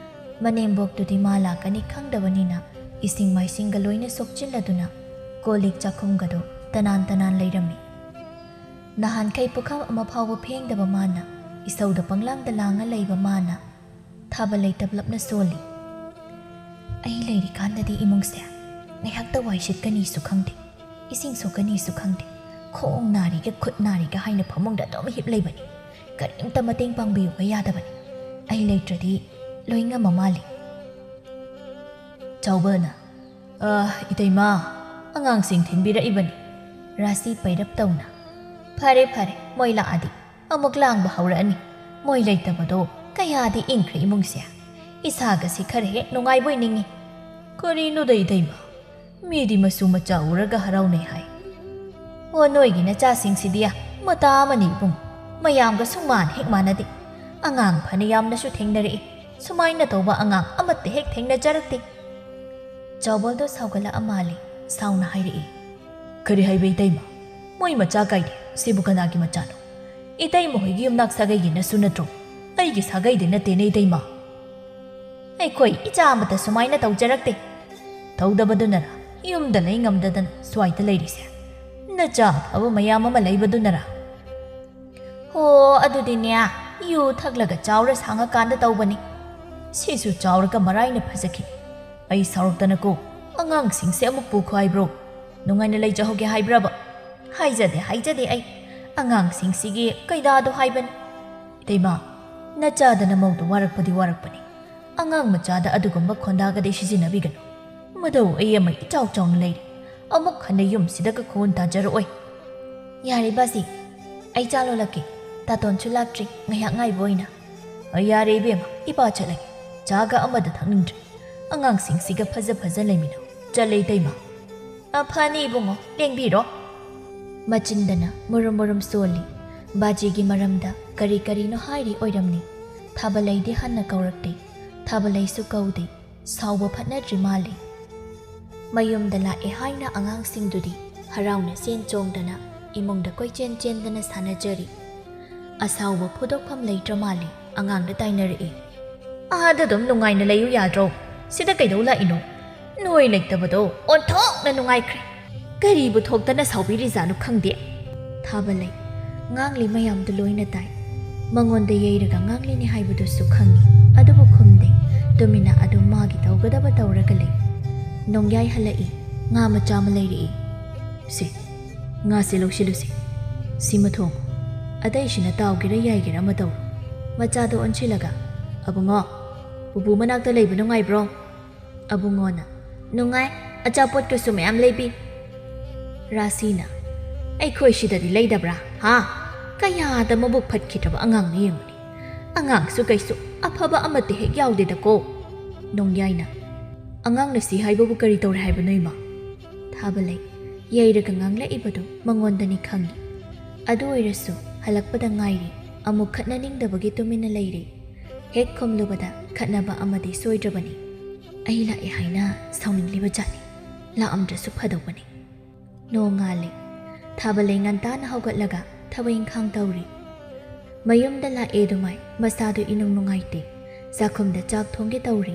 ꯃꯅꯦꯝꯕꯣꯛꯇꯨꯗꯤ ꯃꯥ ꯂꯥꯛꯀꯅꯤ ꯈꯪꯗꯕꯅꯤꯅ ꯏꯁꯤꯡ ꯃꯥꯏꯁꯤꯡꯒ ꯂꯣꯏꯅ ꯁꯣꯛꯆꯤꯜꯂꯗꯨꯅ ꯀꯣꯜ ꯂꯤꯛ ꯆꯥꯛꯈꯨꯝꯒꯗꯣ ꯇꯅꯥꯟ ꯇꯅꯥꯟ ꯂꯩꯔꯝꯃꯤ꯫ ꯅꯍꯥꯟꯈꯩ ꯄꯨꯈꯝ ꯑꯃ ꯐꯥꯎꯕ ꯐꯦꯡꯗꯕ ꯃꯥꯅ, ꯏꯁꯧꯗ ꯄꯪꯂꯥꯡꯗ ꯂꯥꯡꯉ ꯂꯩꯕ ꯃꯥꯅ, ꯊꯥꯕꯂꯩ ꯇꯞꯂꯞꯅ ꯁꯣꯜꯂꯤ꯫ "ꯑꯩ ꯂꯩꯔꯤꯀꯥꯟꯗꯗꯤ ꯏꯃꯨꯡꯁꯦ ꯉꯥꯏꯍꯥꯛꯇ ꯋꯥꯏ ꯁꯤꯠꯀꯅꯤꯁꯨ ꯈꯪꯗꯦ, ꯏꯁꯤꯡ ꯁꯣꯛꯀꯅꯤꯁꯨ ꯈꯪꯗꯦ, ꯈꯣꯡ ꯅꯥꯔꯤꯒ ꯈꯨꯠ ꯅꯥꯔꯤꯒ ꯍꯥꯏꯅ ꯐꯃꯨꯡꯗ ꯑꯗꯨꯝ ꯍꯤꯞ ꯂꯩꯕꯅꯤ꯫ ꯀꯔꯤꯝꯇ ꯃꯇꯦꯡ ꯄꯥꯡꯕꯤꯌꯨꯕ ꯌꯥꯗꯕꯅꯤ꯫ ꯑꯩ ꯂꯩꯇ꯭ꯔꯗꯤ ꯂꯣꯏ ꯉꯝꯃ ꯃꯥꯜꯂꯤ꯫" ꯆꯥꯎꯕꯅ, "ꯑ, ꯏꯇꯩꯃ, ꯑꯉꯥꯡꯁꯤꯡ ꯊꯤꯟꯕꯤꯔꯛꯏꯕꯅꯤ꯫" ꯔꯥꯁꯤ ꯄꯩꯔꯞ ꯇꯧꯅ, "ꯐꯔꯦ, ꯐꯔꯦ, ꯃꯣꯏ ꯂꯥꯛꯑꯗꯤ ꯑꯃꯨꯛ ꯂꯥꯡꯕ ꯍꯧꯔꯛꯑꯅꯤ꯫ ꯃꯣꯏ ꯂꯩꯇꯕꯗꯣ ꯀꯌꯥꯗꯤ ꯏꯪꯈ꯭ꯔꯦ ꯏꯃꯨꯡꯁꯦ꯫ ꯏꯁꯥꯒꯁꯤ ꯈꯔ ꯍꯦꯛ ꯅꯨꯡꯉꯥꯏꯕꯣꯏ ꯅꯤꯡꯉꯤ꯫" "ꯀꯔꯤꯅꯣꯗ ꯏꯇꯩꯃ, ꯃꯤꯗꯤ ꯃꯁꯨ ꯃꯆꯥ ꯎꯔꯒ ꯍꯔꯥꯎꯅꯩ ꯍꯥꯏ꯫" "ꯑꯣ, ꯅꯣꯏꯒꯤ ꯅꯆꯥꯁꯤꯡꯁꯤꯗꯤ ꯃꯇꯥ ꯑꯃꯅꯤ ꯏꯕꯨꯡ꯫ ꯃꯌꯥꯝꯒ ꯁꯨꯡꯃꯥꯟ ꯍꯦꯛ ꯃꯥꯟꯅꯗꯦ꯫ ꯑꯉꯥꯡ ꯐꯅ ꯌꯥꯝꯅꯁꯨ ꯊꯦꯡꯅꯔꯛꯏ꯫ ꯁꯨꯃꯥꯏꯅ ꯇꯧꯕ ꯑꯉꯥꯡ ꯑꯃꯠꯇ ꯍꯦꯛ ꯊꯦꯡꯅꯖꯔꯛꯇꯦ꯫" ꯆꯥꯎꯕꯜꯗꯣ ꯁꯥꯎꯒꯠꯂꯛꯑ ꯃꯥꯜꯂꯦ꯫ ꯁꯥꯎꯅ ꯍꯥꯏꯔꯛꯏ, "ꯀꯔꯤ ꯍꯥꯏꯕ ꯏꯇꯩꯃ? ꯃꯣꯏ ꯃꯆꯥ ꯀꯥꯏꯗꯦ꯫ ꯁꯤꯕꯨ ꯀꯅꯥꯒꯤ ꯃꯆꯥꯅꯣ? ꯏꯇꯩꯃ ꯍꯣꯏꯒꯤ ꯌꯨꯝꯅꯥꯛ ꯁꯥꯒꯩꯒꯤ ꯅꯁꯨ ꯅꯠꯇ꯭ꯔꯣ? ꯑꯩꯒꯤ ꯁꯥꯒꯩꯗꯤ ꯅꯠꯇꯦꯅꯦ ꯏꯇꯩꯃ꯫ ꯑꯩꯈꯣꯏ ꯏꯆꯥ ꯑꯃꯠꯇ ꯁꯨꯃꯥꯏꯅ ꯇꯧꯖꯔꯛꯇꯦ꯫" "ꯇꯧꯗꯕꯗꯨꯅꯔ ꯌꯨꯝꯗ ꯂꯩ ꯉꯝꯗꯗꯅ ꯁ꯭ꯋꯥꯏꯗ ꯂꯩꯔꯤꯁꯦ? ꯅꯆꯥ ꯑꯐꯕ ꯃꯌꯥꯝ ꯑꯃ ꯂꯩꯕꯗꯨꯅꯔ?" "ꯍꯣ, ꯑꯗꯨꯗꯤꯅꯦ, ꯌꯨ ꯊꯛꯂꯒ ꯆꯥꯎꯔ ꯁꯥꯡꯉꯀꯥꯟꯗ ꯇꯧꯕꯅꯤ꯫ ꯁꯤꯁꯨ ꯆꯥꯎꯔꯒ ꯃꯔꯥꯏꯅ ꯐꯖꯈꯤꯅꯤ꯫ ꯑꯩ ꯁꯥꯎꯔꯛꯇꯅꯀꯣ, ꯑꯉꯥꯡꯁꯤꯡꯁꯦ ꯑꯃꯨꯛ ꯄꯨꯈꯣ ꯍꯥꯏꯕ꯭ꯔꯣ? ꯅꯨꯡꯉꯥꯏꯅ ꯂꯩꯖꯍꯧꯒꯦ ꯍꯥꯏꯕ꯭ꯔꯕ? ꯍꯥꯏꯖꯗꯦ, ꯍꯥꯏꯖꯗꯦ ꯑꯩ꯫ ꯑꯉꯥꯡꯁꯤꯡꯁꯤꯒꯤ ꯀꯩꯗꯥꯗꯣ ꯍꯥꯏꯕꯅꯤ꯫" "ꯏꯇꯩꯃ, ꯅꯆꯥꯗ ꯅꯃꯧꯗꯣ ꯋꯥꯔꯛꯄꯗꯤ ꯋꯥꯔꯛꯄꯅꯤ꯫ ꯑꯉꯥꯡ ꯃꯆꯥꯗ ꯑꯗꯨꯒꯨꯝꯕ ꯈꯣꯟꯗꯥꯒꯗꯤ ꯁꯤꯖꯤꯟꯅꯕꯤꯒꯅꯨ꯫ ꯃꯗꯧ ꯑꯩ ꯑꯃ ꯏꯆꯥꯎ ꯆꯥꯎꯅ ꯂꯩꯔꯤ꯫ ꯑꯃꯨꯛ ꯍꯟꯅ ꯌꯨꯝꯁꯤꯗꯒ ꯈꯣꯟ ꯇꯥꯖꯔꯛꯑꯣꯏ꯫ ꯌꯥꯔꯦ ꯕꯥꯖꯤ, ꯑꯩ ꯆꯥ ꯂꯣꯜꯂꯛꯀꯦ꯫ ꯇꯥꯇꯣꯟꯁꯨ ꯂꯥꯛꯇ꯭ꯔꯤ, ꯉꯥꯏꯍꯥꯛ ꯉꯥꯏꯕ ꯑꯣꯏꯅ꯫ "ꯑ, ꯌꯥꯔꯦ ꯏꯕꯦꯝꯃ, ꯏꯄꯥ ꯆꯠꯂꯒꯦ꯫ ꯆꯥꯒ ꯑꯃꯗ ꯊꯛꯅꯤꯡꯗ꯭ꯔꯦ꯫ ꯑꯉꯥꯡꯁꯤꯡꯁꯤꯒ ꯐꯖ ꯐꯖ ꯂꯩꯃꯤꯟꯅꯧ꯫ ꯆꯠꯂꯦ ꯏꯇꯩꯃ꯫" "ꯑ, ꯐꯅꯤ ꯏꯕꯨꯡꯉꯣ, ꯂꯦꯡꯕꯤꯔꯣ꯫" ꯃꯆꯤꯟꯗꯅ ꯃꯨꯔꯨꯝ ꯃꯨꯔꯨꯝ ꯁꯣꯜꯂꯤ꯫ ꯕꯥꯖꯤꯒꯤ ꯃꯔꯝꯗ ꯀꯔꯤ ꯀꯔꯤꯅꯣ ꯍꯥꯏꯔꯤ ꯑꯣꯏꯔꯝꯅꯤ꯫ ꯊꯥꯕꯂꯩꯗꯤ ꯍꯟꯅ ꯀꯧꯔꯛꯇꯦ꯫ ꯊꯥꯕꯂꯩꯁꯨ ꯀꯧꯗꯦ꯫ ꯁꯥꯎꯕ ꯐꯠꯅꯗ꯭ꯔꯤ ꯃꯥꯜꯂꯤ꯫ ꯃꯌꯨꯝꯗ ꯂꯥꯛꯑꯦ ꯍꯥꯏꯅ ꯑꯉꯥꯡꯁꯤꯡꯗꯨꯗꯤ ꯍꯔꯥꯎꯅ ꯆꯦꯟ ꯆꯣꯡꯗꯅ ꯏꯃꯨꯡꯗ ꯀꯣꯏꯆꯦꯟ ꯆꯦꯟꯗꯅ ꯁꯥꯟꯅꯖꯔꯤ꯫ ꯑꯁꯥꯎꯕ ꯐꯨꯗꯣꯛꯐꯝ ꯂꯩꯇ꯭ꯔ ꯃꯥꯜꯂꯤ ꯑꯉꯥꯡꯗ ꯇꯥꯏꯅꯔꯛꯏ꯫ "ꯑꯥꯗ ꯑꯗꯨꯝ ꯅꯨꯡꯉꯥꯏꯅ ꯂꯩꯌꯨ ꯌꯥꯗ꯭ꯔꯣ? ꯁꯤꯗ ꯀꯩꯗꯧ ꯂꯥꯛꯏꯅꯣ? ꯅꯣꯏ ꯂꯩꯇꯕꯗꯣ ꯑꯣꯟꯊꯣꯛꯅ ꯅꯨꯡꯉꯥꯏꯈ꯭ꯔꯦ꯫ ꯀꯔꯤꯕꯨ ꯊꯣꯛꯇꯅ ꯁꯥꯎꯕꯤꯔꯤꯖꯥꯠꯅꯣ ꯈꯪꯗꯦ꯫" ꯊꯥꯕꯂꯩ ꯉꯥꯡꯂꯤ ꯃꯌꯥꯝꯗꯨ ꯂꯣꯏꯅ ꯇꯥꯏ꯫ ꯃꯉꯣꯟꯗ ꯌꯩꯔꯒ ꯉꯥꯡꯂꯤꯅꯤ ꯍꯥꯏꯕꯗꯨꯁꯨ ꯈꯪꯏ, ꯑꯗꯨꯕꯨ ꯈꯨꯝꯗꯦ꯫ ꯇꯨꯃꯤꯟꯅ ꯑꯗꯨꯝ ꯃꯥꯒꯤ ꯇꯧꯒꯗꯕ ꯇꯧꯔꯒ ꯂꯩ꯫ ꯅꯣꯡꯌꯥꯏ ꯍꯜꯂꯛꯏ꯫ ꯉꯥ ꯃꯆꯥ ꯑꯃ ꯂꯩꯔꯛꯏ꯫ "ꯁꯦ, ꯉꯥꯁꯦ ꯂꯧꯁꯤꯜꯂꯨꯁꯦ꯫ ꯁꯤꯃ ꯊꯣꯡꯉꯨ꯫ ꯑꯇꯩꯁꯤꯅ ꯇꯥꯎꯒꯦꯔꯥ ꯌꯥꯏꯒꯦꯔꯥ ꯑꯃ ꯇꯧꯔꯣ꯫" ꯃꯆꯥꯗꯣ ꯑꯣꯟꯁꯤꯜꯂꯒ, "ꯑꯕꯨꯡꯉꯣ, ꯄꯨꯄꯨ ꯃꯅꯥꯛꯇ ꯂꯩꯕ ꯅꯨꯡꯉꯥꯏꯕ꯭ꯔꯣ?" ꯑꯕꯨꯡꯉꯣꯅ, "ꯅꯨꯡꯉꯥꯏ, ꯑꯆꯥꯄꯣꯠꯀꯁꯨ ꯃꯌꯥꯝ ꯂꯩꯕꯤ꯫" ꯔꯥꯁꯤꯅ, "ꯑꯩꯈꯣꯏ ꯁꯤꯗꯗꯤ ꯂꯩꯗꯕ꯭ꯔꯥ? ꯍꯥ? ꯀꯌꯥꯗ ꯃꯕꯨꯛ ꯐꯠꯈꯤꯗ꯭ꯔꯕ ꯑꯉꯥꯡꯅꯣ ꯌꯦꯡꯉꯨꯅꯦ꯫ ꯑꯉꯥꯡꯁꯨ ꯀꯩꯁꯨ ꯑꯐꯕ ꯑꯃꯠꯇ ꯍꯦꯛ ꯌꯥꯎꯗꯦꯗꯀꯣ꯫" ꯅꯣꯡꯌꯥꯏꯅ, "ꯑꯉꯥꯡꯅ ꯁꯤ ꯍꯥꯏꯕꯕꯨ ꯀꯔꯤ ꯇꯧꯔꯦ ꯍꯥꯏꯕꯅꯣ, ꯏꯃꯥ?" ꯊꯥꯕꯂꯩ ꯌꯩꯔꯒ ꯉꯥꯡꯂꯛꯏꯕꯗꯨ ꯃꯉꯣꯟꯗꯅꯤ ꯈꯪꯏ꯫ ꯑꯗꯨ ꯑꯣꯏꯔꯁꯨ ꯍꯜꯂꯛꯄꯗ ꯉꯥꯏꯔꯤ, ꯑꯃꯨꯛ ꯈꯠꯅꯅꯤꯡꯗꯕꯒꯤ ꯇꯨꯃꯤꯟꯅ ꯂꯩꯔꯤ꯫ ꯍꯦꯛ ꯈꯨꯝꯂꯨꯕꯗ ꯈꯠꯅꯕ ꯑꯃꯗꯤ ꯁꯣꯏꯗ꯭ꯔꯕꯅꯤ꯫ "ꯑꯩ ꯂꯥꯛꯑꯦ ꯍꯥꯏꯅ ꯁꯥꯎꯅꯤꯡꯂꯤꯕ ꯖꯥꯠꯅꯤ꯫ ꯂꯥꯛꯑꯝꯗ꯭ꯔꯁꯨ ꯐꯗꯧꯕꯅꯤ꯫" ꯅꯣꯡꯉꯥꯜꯂꯦ꯫ ꯊꯥꯕꯂꯩ ꯉꯟꯇꯥꯅ ꯍꯧꯒꯠꯂꯒ ꯊꯕꯛ ꯏꯪꯈꯥꯡ ꯇꯧꯔꯤ꯫ ꯃꯌꯨꯝꯗ ꯂꯥꯛꯑꯦ ꯑꯗꯨꯃꯥꯏ ꯃꯁꯥꯗꯨ ꯏꯅꯨꯡ ꯅꯨꯡꯉꯥꯏꯇꯦ꯫ ꯆꯥꯛꯈꯨꯝꯗ ꯆꯥꯛ ꯊꯣꯡꯒꯦ ꯇꯧꯔꯤ꯫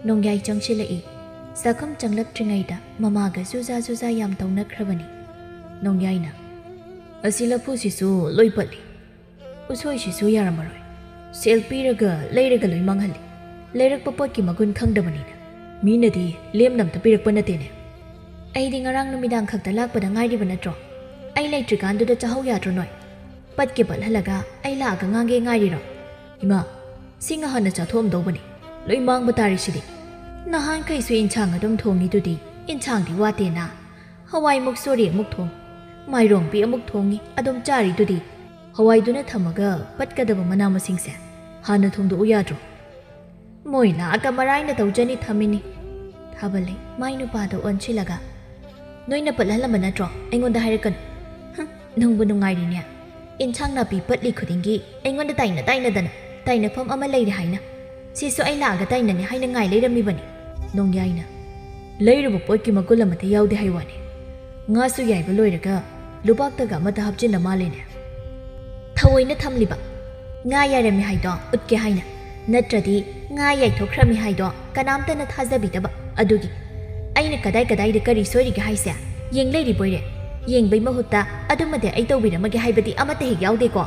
ꯅꯣꯡꯌꯥꯏ ꯆꯪꯁꯤꯜꯂꯛꯏ꯫ ꯆꯥꯛꯈꯨꯝ ꯆꯪꯂꯛꯇ꯭ꯔꯤꯉꯩꯗ ꯃꯃꯥꯒ ꯖꯨꯖꯥ ꯖꯨꯖꯥ ꯌꯥꯝ ꯇꯧꯅꯈ꯭ꯔꯕꯅꯤ꯫ ꯅꯣꯡꯌꯥꯏꯅ, "ꯑꯁꯤ ꯂꯐꯨꯁꯤꯁꯨ ꯂꯣꯏ ꯄꯠꯂꯤ꯫ ꯎꯁꯣꯏꯁꯤꯁꯨ ꯌꯥꯔꯝꯃꯔꯣꯏ꯫ ꯁꯦꯜ ꯄꯤꯔꯒ ꯂꯩꯔꯒ ꯂꯣꯏ ꯃꯥꯡꯍꯜꯂꯤ꯫ ꯂꯩꯔꯛꯄ ꯄꯣꯠꯀꯤ ꯃꯒꯨꯟ ꯈꯪꯗꯕꯅꯤꯅ꯫ ꯃꯤꯅꯗꯤ ꯂꯦꯝꯅ ꯑꯝꯇ ꯄꯤꯔꯛꯄ ꯅꯠꯇꯦꯅꯦ꯫" "ꯑꯩꯗꯤ ꯉꯔꯥꯡ ꯅꯨꯃꯤꯗꯥꯡ ꯈꯛꯇ ꯂꯥꯛꯄꯗ ꯉꯥꯏꯔꯤꯕ ꯅꯠꯇ꯭ꯔꯣ? ꯑꯩ ꯂꯩꯇ꯭ꯔꯤꯀꯥꯟꯗꯨꯗ ꯆꯥꯍꯧ ꯌꯥꯗ꯭ꯔꯣ ꯅꯣꯏ? ꯄꯠꯀꯦ ꯄꯠꯍꯜꯂꯒ ꯑꯩ ꯂꯥꯛꯑꯒ ꯉꯥꯡꯒꯦ ꯉꯥꯏꯔꯤꯔꯣ?" "ꯏꯃꯥ, ꯁꯤ ꯉꯍꯥꯟꯅ ꯆꯥꯊꯣꯛꯑꯝꯗꯧꯕꯅꯤ꯫ ꯂꯣꯏ ꯃꯥꯡꯕ ꯇꯥꯔꯦ ꯁꯤꯗꯤ꯫" "ꯅꯍꯥꯟꯈꯩꯁꯨ ꯏꯟꯁꯥꯡ ꯑꯗꯨꯝ ꯊꯣꯡꯉꯤꯗꯨꯗꯤ, ꯏꯟꯁꯥꯡꯗꯤ ꯋꯥꯠꯇꯦꯅ꯫ ꯍꯋꯥꯏꯃꯨꯛ ꯁꯣꯔꯤ ꯑꯃꯨꯛ ꯊꯣꯡ, ꯃꯥꯏꯔꯣꯡꯕꯤ ꯑꯃꯨꯛ ꯊꯣꯡꯉꯤ, ꯑꯗꯨꯝ ꯆꯥꯔꯤꯗꯨꯗꯤ꯫ ꯍꯋꯥꯏꯗꯨꯅ ꯊꯝꯃꯒ ꯄꯠꯀꯗꯕ ꯃꯅꯥ ꯃꯁꯤꯡꯁꯦ ꯍꯥꯟꯅ ꯊꯣꯡꯗꯣꯛꯎ ꯌꯥꯗ꯭ꯔꯣ?" "ꯃꯣꯏ ꯂꯥꯛꯑꯒ ꯃꯔꯥꯏꯅ ꯇꯧꯖꯅꯤ ꯊꯝꯃꯤꯅꯤ꯫" ꯊꯥꯕꯂꯩ ꯃꯥꯏ ꯅꯨꯄꯥꯗ ꯑꯣꯟꯁꯤꯜꯂꯒ, "ꯅꯣꯏꯅ ꯄꯠꯍꯜꯂꯝꯕ ꯅꯠꯇ꯭ꯔꯣ? ꯑꯩꯉꯣꯟꯗ ꯍꯥꯏꯔꯛꯀꯅꯨ꯫" "ꯍꯨꯝ, ꯅꯨꯡꯕꯨ ꯅꯨꯡꯉꯥꯏꯔꯤꯅꯦ꯫ ꯏꯟꯁꯥꯡ ꯅꯥꯄꯤ ꯄꯠꯂꯤ ꯈꯨꯗꯤꯡꯒꯤ ꯑꯩꯉꯣꯟꯗ ꯇꯥꯏꯅ ꯇꯥꯏꯅꯗꯅ ꯇꯥꯏꯅꯐꯝ ꯑꯃ ꯂꯩꯔꯦ ꯍꯥꯏꯅ꯫ ꯁꯤꯁꯨ ꯑꯩ ꯂꯥꯛꯑꯒ ꯇꯥꯏꯅꯅꯤ ꯍꯥꯏꯅ ꯉꯥꯏ ꯂꯩꯔꯝꯃꯤꯕꯅꯤ꯫" ꯅꯣꯡꯌꯥꯏꯅ, "ꯂꯩꯔꯨꯕ ꯄꯣꯠꯀꯤ ꯃꯒꯨꯟ ꯑꯃꯠꯇ ꯌꯥꯎꯗꯦ ꯍꯥꯏ ꯋꯥꯅꯤ꯫ ꯉꯥꯁꯨ ꯌꯥꯏꯕ ꯂꯣꯏꯔꯒ ꯂꯨꯕꯥꯛꯇꯒ ꯑꯃꯠꯇ ꯍꯥꯞꯆꯤꯟꯅ ꯃꯥꯜꯂꯦꯅꯦ꯫" "ꯊꯑꯣꯏꯅ ꯊꯝꯂꯤꯕ ꯉꯥ ꯌꯥꯏꯔꯝꯃꯤ ꯍꯥꯏꯗꯣ ꯎꯠꯀꯦ ꯍꯥꯏꯅ꯫ ꯅꯠꯇ꯭ꯔꯗꯤ ꯉꯥ ꯌꯥꯏꯊꯣꯛꯈ꯭ꯔꯝꯃꯤ ꯍꯥꯏꯗꯣ ꯀꯅꯥꯝꯇꯅ ꯊꯥꯖꯕꯤꯗꯕ꯫ ꯑꯗꯨꯒꯤ ꯑꯩꯅ ꯀꯗꯥꯏ ꯀꯗꯥꯏꯗ ꯀꯔꯤ ꯁꯣꯏꯔꯤꯒꯦ ꯍꯥꯏꯁꯦ ꯌꯦꯡ ꯂꯩꯔꯤꯕꯣꯏꯔꯦ꯫ ꯌꯦꯡꯕꯩ ꯃꯍꯨꯠꯇ ꯑꯗꯨꯃꯗꯤ ꯑꯩ ꯇꯧꯕꯤꯔꯝꯃꯒꯦ ꯍꯥꯏꯕꯗꯤ ꯑꯃꯠꯇ ꯍꯦꯛ ꯌꯥꯎꯗꯦꯀꯣ꯫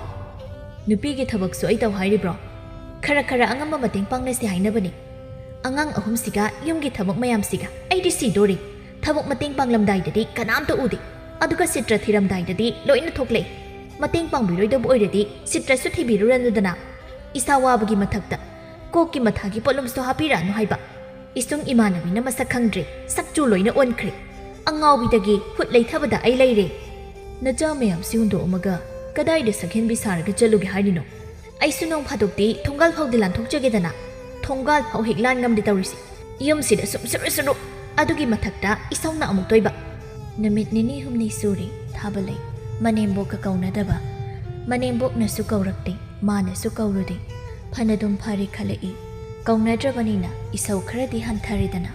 ꯅꯨꯄꯤꯒꯤ ꯊꯕꯛꯁꯨ ꯑꯩ ꯇꯧ ꯍꯥꯏꯔꯤꯕ꯭ꯔꯣ? ꯈꯔ ꯈꯔ ꯑꯉꯝꯕ ꯃꯇꯦꯡ ꯄꯥꯡꯅꯁꯤ ꯍꯥꯏꯅꯕꯅꯤ꯫ ꯑꯉꯥꯡ ꯑꯍꯨꯝꯁꯤꯒ ꯌꯨꯝꯒꯤ ꯊꯕꯛ ꯃꯌꯥꯝꯁꯤꯒ ꯑꯩꯗꯤ ꯁꯤꯗꯣꯔꯤ꯫ ꯊꯕꯛ ꯃꯇꯦꯡ ꯄꯥꯡꯂꯝꯗꯥꯏꯗꯗꯤ ꯀꯅꯥꯝꯇ ꯎꯗꯦ, ꯑꯗꯨꯒ ꯁꯤꯇ꯭ꯔ ꯊꯤꯔꯝꯗꯥꯏꯗꯗꯤ ꯂꯣꯏꯅ ꯊꯣꯛꯂꯛꯏ꯫ ꯃꯇꯦꯡ ꯄꯥꯡꯕꯤꯔꯣꯏꯗꯕ ꯑꯣꯏꯔꯗꯤ ꯁꯤꯇ꯭ꯔꯁꯨ ꯊꯤꯕꯤꯔꯨꯔꯅꯨꯗꯅ꯫ ꯏꯁꯥ ꯋꯥꯕꯒꯤ ꯃꯊꯛꯇ ꯀꯣꯛꯀꯤ ꯃꯊꯥꯒꯤ ꯄꯣꯠꯂꯨꯝꯁꯨ ꯍꯥꯞꯄꯤꯔꯛꯑꯅꯨ ꯍꯥꯏꯕ꯫ ꯏꯁꯨꯡ ꯏꯃꯥꯟꯅꯕꯤꯅ ꯃꯁꯛ ꯈꯪꯗ꯭ꯔꯦ, ꯁꯛꯆꯨ ꯂꯣꯏꯅ ꯑꯣꯟꯈ꯭ꯔꯦ꯫ ꯑꯉꯥꯎꯕꯤꯗꯒꯤ ꯍꯨꯠ ꯂꯩꯊꯕꯗ ꯑꯩ ꯂꯩꯔꯦ꯫" "ꯅꯆꯥ ꯃꯌꯥꯝꯁꯤ ꯍꯨꯟꯗꯣꯛꯑꯝꯃꯒ ꯀꯗꯥꯏꯗ ꯁꯛꯍꯦꯟꯕꯤ ꯁꯥꯔꯒ ꯆꯠꯂꯨꯒꯦ ꯍꯥꯏꯔꯤꯅꯣ?" "ꯑꯩꯁꯨ ꯅꯣꯡ ꯐꯥꯗꯣꯛꯇꯤ ꯊꯣꯡꯒꯥꯜ ꯐꯥꯎꯗꯤ ꯂꯥꯟꯊꯣꯛꯆꯒꯦꯗꯅ꯫ ꯊꯣꯡꯒꯥꯜ ꯐꯥꯎ ꯍꯦꯛ ꯂꯥꯟ ꯉꯝꯗꯦ ꯇꯧꯔꯤꯁꯦ꯫ ꯌꯨꯝꯁꯤꯗ ꯁꯨꯝ ꯁꯨꯔꯨ ꯁꯨꯔꯨ, ꯑꯗꯨꯒꯤ ꯃꯊꯛꯇ ꯏꯁꯧꯅ ꯑꯃꯨꯛ ꯇꯣꯏꯕ꯫" ꯅꯨꯃꯤꯠ ꯅꯤꯅꯤ ꯍꯨꯝꯅꯤ ꯁꯨꯔꯦ ꯊꯥꯕꯂꯩ ꯃꯅꯦꯝꯕꯣꯛꯀ ꯀꯧꯅꯗꯕ꯫ ꯃꯅꯦꯝꯕꯣꯛꯅꯁꯨ ꯀꯧꯔꯛꯇꯦ, ꯃꯥꯅꯁꯨ ꯀꯧꯔꯨꯗꯦ꯫ ꯐꯅꯗꯨꯝ ꯐꯔꯦ ꯈꯜꯂꯛꯏ꯫ ꯀꯧꯅꯗ꯭ꯔꯕꯅꯤꯅ ꯏꯁꯧ ꯈꯔꯗꯤ ꯍꯟꯊꯔꯦꯗꯅ꯫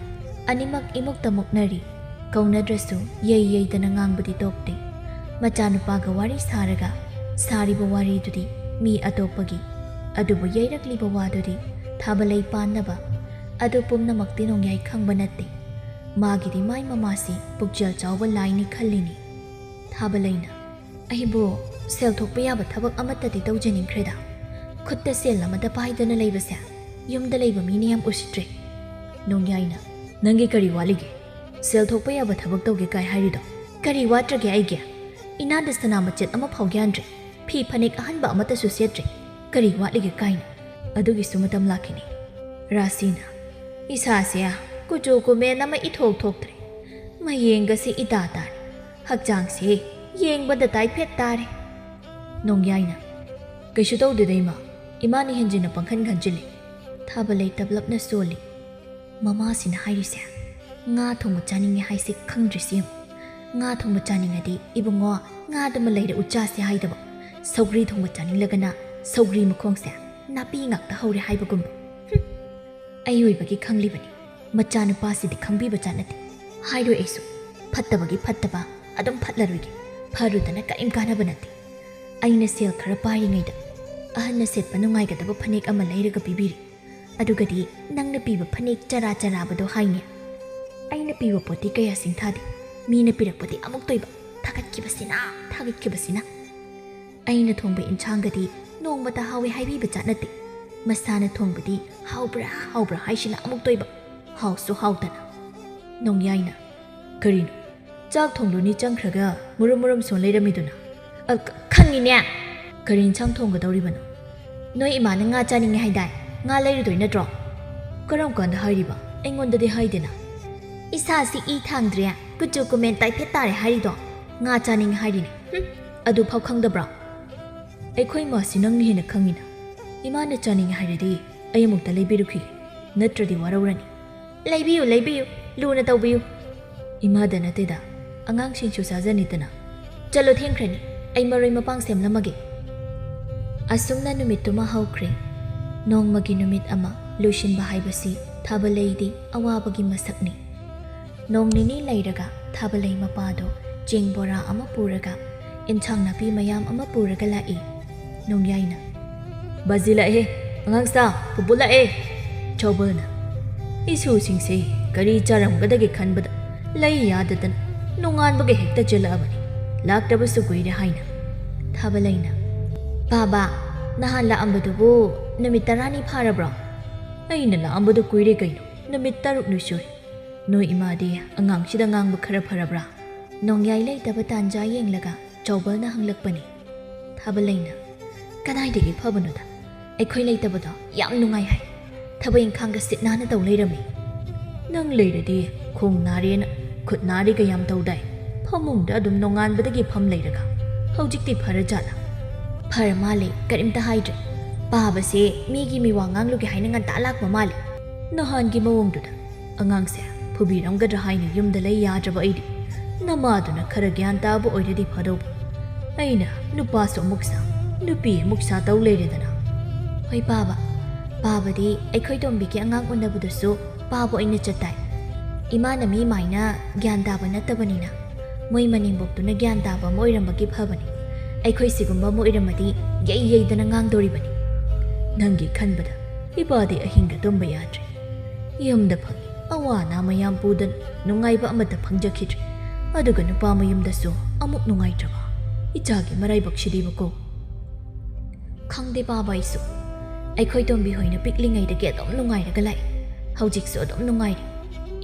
ꯑꯅꯤꯃꯛ ꯏꯃꯨꯛꯇ ꯃꯨꯛꯅꯔꯤ꯫ ꯀꯧꯅꯗ꯭ꯔꯁꯨ ꯌꯩ ꯌꯩꯗꯅ ꯉꯥꯡꯕꯗꯤ ꯇꯣꯛꯇꯦ꯫ ꯃꯆꯥꯅꯨꯄꯥꯒ ꯋꯥꯔꯤ ꯁꯥꯔꯒ ꯁꯥꯔꯤꯕ ꯋꯥꯔꯤꯗꯨꯗꯤ ꯃꯤ ꯑꯇꯣꯞꯄꯒꯤ, ꯑꯗꯨꯕꯨ ꯌꯩꯔꯛꯂꯤꯕ ꯋꯥꯗꯨꯗꯤ ꯊꯥꯕꯂꯩ ꯄꯥꯟꯅꯕ꯫ ꯑꯗꯨ ꯄꯨꯝꯅꯃꯛꯇꯤ ꯅꯣꯡꯌꯥꯏ ꯈꯪꯕ ꯅꯠꯇꯦ꯫ ꯃꯥꯒꯤꯗꯤ ꯃꯥꯏ ꯃꯃꯥꯁꯤ ꯄꯨꯛꯆꯦꯜ ꯆꯥꯎꯕ ꯂꯥꯏꯅꯤ ꯈꯜꯂꯤꯅꯤ꯫ ꯊꯥꯕꯂꯩꯅ, "ꯑꯩꯕꯨ ꯁꯦꯜ ꯊꯣꯛꯄ ꯌꯥꯕ ꯊꯕꯛ ꯑꯃꯠꯇꯗꯤ ꯇꯧꯖꯅꯤꯡꯈ꯭ꯔꯦꯗ꯫ ꯈꯨꯠꯇ ꯁꯦꯜ ꯑꯃꯠꯇ ꯄꯥꯏꯗꯅ ꯂꯩꯕꯁꯦ ꯌꯨꯝꯗ ꯂꯩꯕ ꯃꯤꯅ ꯌꯥꯝ ꯎꯁꯤꯠꯇ꯭ꯔꯦ꯫" ꯅꯣꯡꯌꯥꯏꯅ, "ꯅꯪꯒꯤ ꯀꯔꯤ ꯋꯥꯠꯂꯤꯒꯦ? ꯁꯦꯜ ꯊꯣꯛꯄ ꯌꯥꯕ ꯊꯕꯛ ꯇꯧꯒꯦ ꯀꯥꯏ ꯍꯥꯏꯔꯤꯗꯣ?" "ꯀꯔꯤ ꯋꯥꯠꯇ꯭ꯔꯒꯦ ꯑꯩꯒꯤ? ꯏꯅꯥꯗ ꯁꯅꯥ ꯃꯆꯦꯠ ꯑꯃ ꯐꯥꯎ ꯌꯥꯟꯗ꯭ꯔꯦ꯫ ꯐꯤ ꯐꯅꯦꯛ ꯑꯍꯟꯕ ꯑꯃꯠꯇꯁꯨ ꯁꯦꯠꯇ꯭ꯔꯦ꯫ ꯀꯔꯤ ꯋꯥꯠꯂꯤꯒꯦ ꯀꯥꯏꯅ? ꯑꯗꯨꯒꯤꯁꯨ ꯃꯇꯝ ꯂꯥꯛꯈꯤꯅꯤ꯫" ꯔꯥꯁꯤꯅ, ꯏꯁꯥꯁꯦ ꯀꯨꯆꯨ ꯀꯨꯃꯦꯟ ꯑꯃ ꯏꯊꯣꯛ ꯊꯣꯛꯇ꯭ꯔꯦ꯫ ꯃꯌꯦꯡꯒꯁꯦ ꯏꯇꯥ ꯇꯥꯔꯦ꯫ ꯍꯛꯆꯥꯡꯁꯦ ꯌꯦꯡꯕꯗ ꯇꯥꯏꯐꯦꯠ ꯇꯥꯔꯦ꯫ ꯅꯣꯡꯌꯥꯏꯅ, "ꯀꯩꯁꯨ ꯇꯧꯗꯦꯗ ꯏꯃꯥ, ꯏꯃꯥꯅ ꯍꯦꯟꯖꯤꯟꯅ ꯄꯪꯈꯟ ꯈꯟꯖꯤꯜꯂꯤ"꯫ ꯊꯥꯕꯂꯩ ꯇꯞꯂꯞꯅ ꯁꯣꯜꯂꯤ꯫ ꯃꯃꯥꯁꯤꯅ ꯍꯥꯏꯔꯤꯁꯦ ꯉꯥ ꯊꯣꯡꯕ ꯆꯥꯅꯤꯡꯉꯦ ꯍꯥꯏꯁꯦ ꯈꯪꯗ꯭ꯔꯤꯁꯤ ꯌꯦꯡꯉꯨ꯫ ꯉꯥ ꯊꯣꯡꯕ ꯆꯥꯅꯤꯡꯉꯗꯤ ꯏꯕꯨꯡꯉꯣ, ꯉꯥꯗꯨꯃ ꯂꯩꯔꯛꯎ ꯆꯥꯁꯦ ꯍꯥꯏꯗꯕ꯫ ꯁꯧꯒ꯭ꯔꯤ ꯊꯣꯡꯕ ꯆꯥꯅꯤꯡꯂꯒꯅ ꯁꯧꯒ꯭ꯔꯤ ꯃꯈꯣꯡꯁꯦ ꯅꯥꯄꯤ ꯉꯥꯛꯇ ꯍꯧꯔꯦ ꯍꯥꯏꯕꯒꯨꯝꯕ꯫ ꯍꯨꯝ꯫ ꯑꯩ ꯑꯣꯏꯕꯒꯤ ꯈꯪꯂꯤꯕꯅꯤ꯫ ꯃꯆꯥꯅꯨꯄꯥꯁꯤꯗꯤ ꯈꯪꯕꯤꯕ ꯖꯥꯠ ꯅꯠꯇꯦ꯫ ꯍꯥꯏꯔꯣꯏ ꯑꯩꯁꯨ꯫ ꯐꯠꯇꯕꯒꯤ ꯐꯠꯇꯕ ꯑꯗꯨꯝ ꯐꯠꯂꯔꯣꯏꯒꯦ꯫ ꯐꯔꯨꯗꯅ ꯀꯔꯤꯝ ꯀꯥꯟꯅꯕ ꯅꯠꯇꯦ꯫ ꯑꯩꯅ ꯁꯦꯜ ꯈꯔ ꯄꯥꯏꯔꯤꯉꯩꯗ ꯑꯍꯟꯅ ꯁꯦꯠꯄ ꯅꯨꯡꯉꯥꯏꯒꯗꯕ ꯐꯅꯦꯛ ꯑꯃ ꯂꯩꯔꯒ ꯄꯤꯕꯤꯔꯤ꯫ ꯑꯗꯨꯒꯗꯤ ꯅꯪꯅ ꯄꯤꯕ ꯐꯅꯦꯛ ꯆꯔꯥ ꯆꯔꯥꯕꯗꯣ ꯍꯥꯏꯅꯦ꯫ ꯑꯩꯅ ꯄꯤꯕ ꯄꯣꯠꯇꯤ ꯀꯌꯥ ꯁꯤꯡꯊꯥꯗꯦ꯫ ꯃꯤꯅ ꯄꯤꯔꯛꯄꯗꯤ ꯑꯃꯨꯛꯇꯣꯏꯕ꯫ ꯊꯥꯒꯠꯈꯤꯕꯁꯤꯅ, ꯊꯥꯒꯠꯈꯤꯕꯁꯤꯅ꯫ ꯑꯩꯅ ꯊꯣꯡꯕ ꯏꯟꯁꯥꯡꯒꯗꯤ ꯅꯣꯡꯃꯇ ꯍꯥꯎꯏ ꯍꯥꯏꯕꯤꯕ ꯖꯥꯠ ꯅꯠꯇꯦ꯫ ꯃꯁꯥꯅ ꯊꯣꯡꯕꯗꯤ ꯍꯥꯎꯕ꯭ꯔꯥ ꯍꯥꯎꯕ꯭ꯔꯥ ꯍꯥꯏꯁꯤꯅ ꯑꯃꯨꯛꯇꯣꯏꯕ꯫ ꯍꯥꯎꯁꯨ ꯍꯥꯎꯇꯅ꯫ ꯅꯣꯡꯌꯥꯏꯅ, "ꯀꯔꯤꯅꯣ? ꯆꯥꯛ ꯊꯣꯡꯂꯨꯅꯤ ꯆꯪꯈ꯭ꯔꯒ ꯃꯨꯔꯨꯝ ꯃꯨꯔꯨꯝ ꯁꯣꯟ ꯂꯩꯔꯝꯃꯤꯗꯨꯅ?" "ꯑ, ꯈ-, ꯈꯪꯉꯤꯅꯦ꯫ ꯀꯔꯤ ꯏꯟꯁꯥꯡ ꯊꯣꯡꯒꯗꯧꯔꯤꯕꯅꯣ? ꯅꯣꯏ ꯏꯃꯥꯅ ꯉꯥ ꯆꯥꯅꯤꯡꯉꯦ ꯍꯥꯏꯗꯥꯏ? ꯉꯥ ꯂꯩꯔꯨꯗꯣꯏ ꯅꯠꯇ꯭ꯔꯣ?" "ꯀꯔꯝ ꯀꯥꯟꯗ ꯍꯥꯏꯔꯤꯕ? ꯑꯩꯉꯣꯟꯗꯗꯤ ꯍꯥꯏꯗꯦꯅ?" "ꯏꯁꯥꯁꯤ ꯏ ꯊꯥꯡꯗ꯭ꯔꯦ, ꯀꯨꯆꯨ ꯀꯨꯃꯦꯟ ꯇꯥꯏꯐꯦꯠ ꯇꯥꯔꯦ ꯍꯥꯏꯔꯤꯗꯣ ꯉꯥ ꯆꯥꯅꯤꯡꯉꯦ ꯍꯥꯏꯔꯤꯅꯦ꯫ ꯍꯨꯝ, ꯑꯗꯨꯐꯥꯎ ꯈꯪꯗꯕ꯭ꯔꯣ?" "ꯑꯩꯈꯣꯏ ꯃꯥꯁꯤ ꯅꯪꯅ ꯍꯦꯟꯅ ꯈꯪꯉꯤꯅ꯫ ꯏꯃꯥꯅ ꯆꯥꯅꯤꯡꯉꯦ ꯍꯥꯏꯔꯗꯤ ꯑꯩ ꯑꯃꯨꯛꯇ ꯂꯩꯕꯤꯔꯨꯈꯤꯒꯦ, ꯅꯠꯇ꯭ꯔꯗꯤ ꯋꯥꯔꯧꯔꯅꯤ꯫" "ꯂꯩꯕꯤꯌꯨ, ꯂꯩꯕꯤꯌꯨ, ꯂꯨꯅ ꯇꯧꯕꯤꯌꯨ꯫" "ꯏꯃꯥꯗ ꯅꯠꯇꯦꯗ, ꯑꯉꯥꯡꯁꯤꯡꯁꯨ ꯆꯥꯖꯅꯤꯗꯅ꯫ ꯆꯠꯂꯣ, ꯊꯦꯡꯈ꯭ꯔꯅꯤ, ꯑꯩ ꯃꯔꯣꯏ ꯃꯄꯥꯡ ꯁꯦꯝꯂꯝꯃꯒꯦ꯫" ꯑꯁꯨꯝꯅ ꯅꯨꯃꯤꯠꯇꯨꯃ ꯍꯧꯈ꯭ꯔꯦ꯫ ꯅꯣꯡꯃꯒꯤ ꯅꯨꯃꯤꯠ ꯑꯃ ꯂꯣꯏꯁꯤꯟꯕ ꯍꯥꯏꯕꯁꯤ ꯊꯥꯕꯂꯩꯗꯤ ꯑꯋꯥꯕꯒꯤ ꯃꯁꯛꯅꯤ꯫ ꯅꯣꯡ ꯅꯤꯅꯤ ꯂꯩꯔꯒ ꯊꯥꯕꯂꯩ ꯃꯄꯥꯗꯣ ꯆꯦꯡ ꯕꯣꯔꯥ ꯑꯃ ꯄꯨꯔꯒ ꯏꯟꯁꯥꯡ ꯅꯥꯄꯤ ꯃꯌꯥꯝ ꯑꯃ ꯄꯨꯔꯒ ꯂꯥꯛꯏ꯫ ꯅꯣꯡꯌꯥꯏꯅ, "ꯕꯥꯖꯤ ꯂꯥꯛꯑꯦ, ꯑꯉꯥꯡꯁꯥ, ꯄꯨꯄꯨ ꯂꯥꯛꯑꯦ꯫" ꯆꯥꯎꯕꯜꯅ, "ꯏꯁꯨꯁꯤꯡꯁꯦ ꯀꯔꯤ ꯆꯥꯔꯝꯒꯗꯒꯦ ꯈꯟꯕꯗ ꯂꯩ ꯌꯥꯗꯗꯅ ꯅꯣꯡꯉꯥꯟꯕꯒ ꯍꯦꯛꯇ ꯆꯦꯜꯂꯛꯑꯕꯅꯤ, ꯂꯥꯛꯇꯕꯁꯨ ꯀꯨꯏꯔꯦ" ꯍꯥꯏꯅ꯫ ꯊꯥꯕꯂꯩꯅ, "ꯄꯥꯕ, ꯅꯍꯥꯟ ꯂꯥꯛꯑꯝꯕꯗꯨꯕꯨ ꯅꯨꯃꯤꯠ ꯇꯔꯥꯅꯤ ꯐꯥꯔꯕ꯭ꯔꯣ?" "ꯑꯩꯅ ꯂꯥꯛꯑꯝꯕꯗꯨ ꯀꯨꯏꯔꯦ ꯀꯩꯅꯣ, ꯅꯨꯃꯤꯠ ꯇꯔꯨꯛꯅꯤ ꯁꯨꯔꯦ꯫ ꯅꯣꯏ ꯏꯃꯥꯗꯤ ꯑꯉꯥꯡꯁꯤꯗ ꯉꯥꯡꯕ ꯈꯔ ꯐꯔꯕ꯭ꯔꯥ?" ꯅꯣꯡꯌꯥꯏ ꯂꯩꯇꯕ ꯇꯥꯟꯖꯥ ꯌꯦꯡꯂꯒ ꯆꯥꯎꯕꯜꯅ ꯍꯪꯂꯛꯄꯅꯤ꯫ ꯊꯥꯕꯂꯩꯅ, "ꯀꯗꯥꯏꯗꯒꯤ ꯐꯕꯅꯣꯗ, ꯑꯩꯈꯣꯏ ꯂꯩꯇꯕꯗꯣ ꯌꯥꯝ ꯅꯨꯡꯉꯥꯏ ꯍꯥꯏ꯫ ꯊꯕꯛ ꯏꯪꯈꯥꯡꯒ ꯁꯤꯠ ꯅꯥꯟꯅ ꯇꯧ ꯂꯩꯔꯝꯃꯤ꯫ ꯅꯪ ꯂꯩꯔꯗꯤ ꯈꯣꯡ ꯅꯥꯔꯦꯅ ꯈꯨꯠ ꯅꯥꯔꯦꯒ ꯌꯥꯝ ꯇꯧꯗꯥꯏ? ꯐꯃꯨꯡꯗ ꯑꯗꯨꯝ ꯅꯣꯡꯉꯥꯟꯕꯗꯒꯤ ꯐꯝ ꯂꯩꯔꯒ ꯍꯧꯖꯤꯛꯇꯤ ꯐꯔ ꯖꯥꯠꯂꯥ? ꯐꯔ ꯃꯥꯜꯂꯦ, ꯀꯔꯤꯝꯇ ꯍꯥꯏꯗ꯭ꯔꯦ꯫ ꯄꯥꯕꯁꯦ ꯃꯤꯒꯤ ꯃꯤꯋꯥ ꯉꯥꯡꯂꯨꯒꯦ ꯍꯥꯏꯅ ꯉꯟꯇꯥ ꯂꯥꯛꯄ ꯃꯥꯜꯂꯦ꯫ ꯅꯍꯥꯟꯒꯤ ꯃꯑꯣꯡꯗꯨꯗ ꯑꯉꯥꯡꯁꯦ ꯐꯨꯕꯤꯔꯝꯒꯗ꯭ꯔꯥ ꯍꯥꯏꯅ ꯌꯨꯝꯗ ꯂꯩ ꯌꯥꯗ꯭ꯔꯕ ꯑꯩꯗꯤ꯫ ꯅꯃꯥꯗꯨꯅ ꯈꯔ ꯒ꯭ꯌꯥꯟ ꯇꯥꯕ ꯑꯣꯏꯔꯗꯤ ꯐꯗꯧꯕ꯫ ꯑꯩꯅ ꯅꯨꯄꯥꯁꯨ ꯑꯃꯨꯛ ꯁꯥ, ꯅꯨꯄꯤ ꯑꯃꯨꯛ ꯁꯥ ꯇꯧ ꯂꯩꯔꯦꯗꯅ꯫ ꯍꯣꯏ ꯄꯥꯕ, ꯄꯥꯕꯗꯤ ꯑꯩꯈꯣꯏ ꯇꯣꯝꯕꯤꯒꯤ ꯑꯉꯥꯡ ꯎꯅꯕꯗꯁꯨ ꯄꯥꯕ ꯑꯣꯏꯅ ꯆꯠꯇꯥꯏ꯫ ꯏꯃꯥꯅ ꯃꯤ ꯃꯥꯏꯅ ꯒ꯭ꯌꯥꯟ ꯇꯥꯕ ꯅꯠꯇꯕꯅꯤꯅ ꯃꯣꯏ ꯃꯅꯦꯝꯕꯣꯛꯇꯨꯅ ꯒ꯭ꯌꯥꯟ ꯇꯥꯕ ꯑꯃ ꯑꯣꯏꯔꯝꯕꯒꯤ ꯐꯕꯅꯤ꯫ ꯑꯩꯈꯣꯏ ꯁꯤꯒꯨꯝꯕ ꯑꯃ ꯑꯣꯏꯔꯝꯃꯗꯤ ꯌꯩ ꯌꯩꯗꯅ ꯉꯥꯡꯗꯣꯔꯤꯕꯅꯤ꯫ ꯅꯪꯒꯤ ꯈꯟꯕꯗ ꯏꯄꯥꯗꯤ ꯑꯍꯤꯡꯒ ꯇꯨꯝꯕ ꯌꯥꯗ꯭ꯔꯦ꯫ ꯌꯨꯝꯗ ꯐꯪꯉꯤ ꯑꯋꯥ ꯑꯅꯥ ꯃꯌꯥꯝ ꯄꯨꯗꯨꯅ ꯅꯨꯡꯉꯥꯏꯕ ꯑꯃꯠꯇ ꯐꯪꯖꯈꯤꯗ꯭ꯔꯦ꯫ ꯑꯗꯨꯒ ꯅꯨꯄꯥ ꯃꯌꯨꯝꯗꯁꯨ ꯑꯃꯨꯛ ꯅꯨꯡꯉꯥꯏꯇ꯭ꯔꯕ꯫ ꯏꯆꯥꯒꯤ ꯃꯔꯥꯏꯕꯛꯁꯤꯗꯤꯕꯀꯣ꯫ ꯈꯪꯗꯦ ꯄꯥꯕ ꯑꯩꯁꯨ꯫ ꯑꯩꯈꯣꯏ ꯇꯣꯝꯕꯤ ꯍꯣꯏꯅ ꯄꯤꯛꯂꯤꯉꯩꯗꯒꯤ ꯑꯗꯨꯝ ꯅꯨꯡꯉꯥꯏꯔꯒ ꯂꯥꯛꯏ꯫ ꯍꯧꯖꯤꯛꯁꯨ ꯑꯗꯨꯝ ꯅꯨꯡꯉꯥꯏꯔꯤ꯫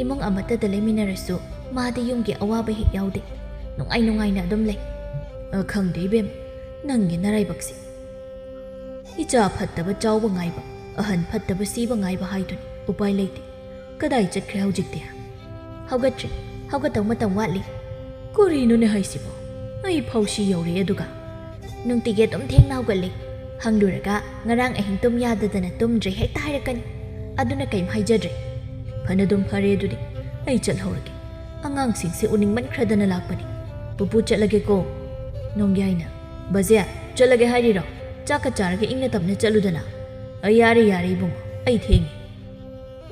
ꯏꯃꯨꯡ ꯑꯃꯠꯇꯗ ꯂꯩꯃꯤꯟꯅꯔꯁꯨ ꯃꯥꯗꯤ ꯌꯨꯝꯒꯤ ꯑꯋꯥꯕ ꯍꯦꯛ ꯌꯥꯎꯗꯦ꯫ ꯅꯨꯡꯉꯥꯏ ꯅꯨꯡꯉꯥꯏꯅ ꯑꯗꯨꯝ ꯂꯩ꯫ ꯑ, ꯈꯪꯗꯦ ꯏꯕꯦꯝ, ꯅꯪꯒꯤ ꯅꯔꯥꯏꯕꯛꯁꯤ꯫ ꯏꯆꯥ ꯐꯠꯇꯕ ꯆꯥꯎꯕ ꯉꯥꯏꯕ, ꯑꯍꯟ ꯐꯠꯇꯕ ꯁꯤꯕ ꯉꯥꯏꯕ ꯍꯥꯏꯗꯨꯅꯤ꯫ ꯎꯄꯥꯏ ꯂꯩꯇꯦ꯫ ꯀꯗꯥꯏ ꯆꯠꯈ꯭ꯔꯦ ꯍꯧꯖꯤꯛꯇꯤ? ꯍꯧꯒꯠꯇ꯭ꯔꯤ꯫ ꯍꯧꯒꯠꯇꯧ ꯃꯇꯝ ꯋꯥꯠꯂꯤ꯫ ꯀꯔꯤꯅꯣꯅꯦ ꯍꯥꯏꯁꯤꯕꯣ? ꯑꯩ ꯐꯥꯎꯁꯤ ꯌꯧꯔꯦ ꯑꯗꯨꯒ꯫ ꯅꯨꯡꯇꯤꯒꯤ ꯑꯗꯨꯝ ꯊꯦꯡꯅ ꯍꯧꯒꯠꯂꯤ꯫ ꯍꯪꯂꯨꯔꯒ ꯉꯔꯥꯡ ꯑꯍꯤꯡ ꯇꯨꯝ ꯌꯥꯗꯗꯅ ꯇꯨꯝꯗ꯭ꯔꯦ ꯍꯦꯛꯇ ꯍꯥꯏꯔꯛꯀꯅꯤ꯫ ꯑꯗꯨꯅ ꯀꯩꯝ ꯍꯥꯏꯖꯗ꯭ꯔꯦ꯫ ꯐꯅꯗꯨꯝ ꯐꯔꯦ ꯑꯗꯨꯗꯤ꯫ ꯑꯩ ꯆꯠꯍꯧꯔꯒꯦ꯫ ꯑꯉꯥꯡꯁꯤꯡꯁꯦ ꯎꯅꯤꯡꯃꯟꯈ꯭ꯔꯗꯅ ꯂꯥꯛꯄꯅꯤ꯫ ꯄꯨꯄꯨ ꯆꯠꯂꯒꯦꯀꯣ꯫ ꯅꯣꯡꯌꯥꯏꯅ꯫ ꯕꯖꯦ, ꯆꯠꯂꯒꯦ ꯍꯥꯏꯔꯤꯔꯣ? ꯆꯥꯛꯀ ꯆꯥꯔꯒ ꯏꯪꯅ ꯇꯞꯅ ꯆꯠꯂꯨꯗꯅ꯫ ꯑ, ꯌꯥꯔꯦ, ꯌꯥꯔꯦ ꯏꯕꯨꯡꯉꯣ, ꯑꯩ ꯊꯦꯡꯉꯦ꯫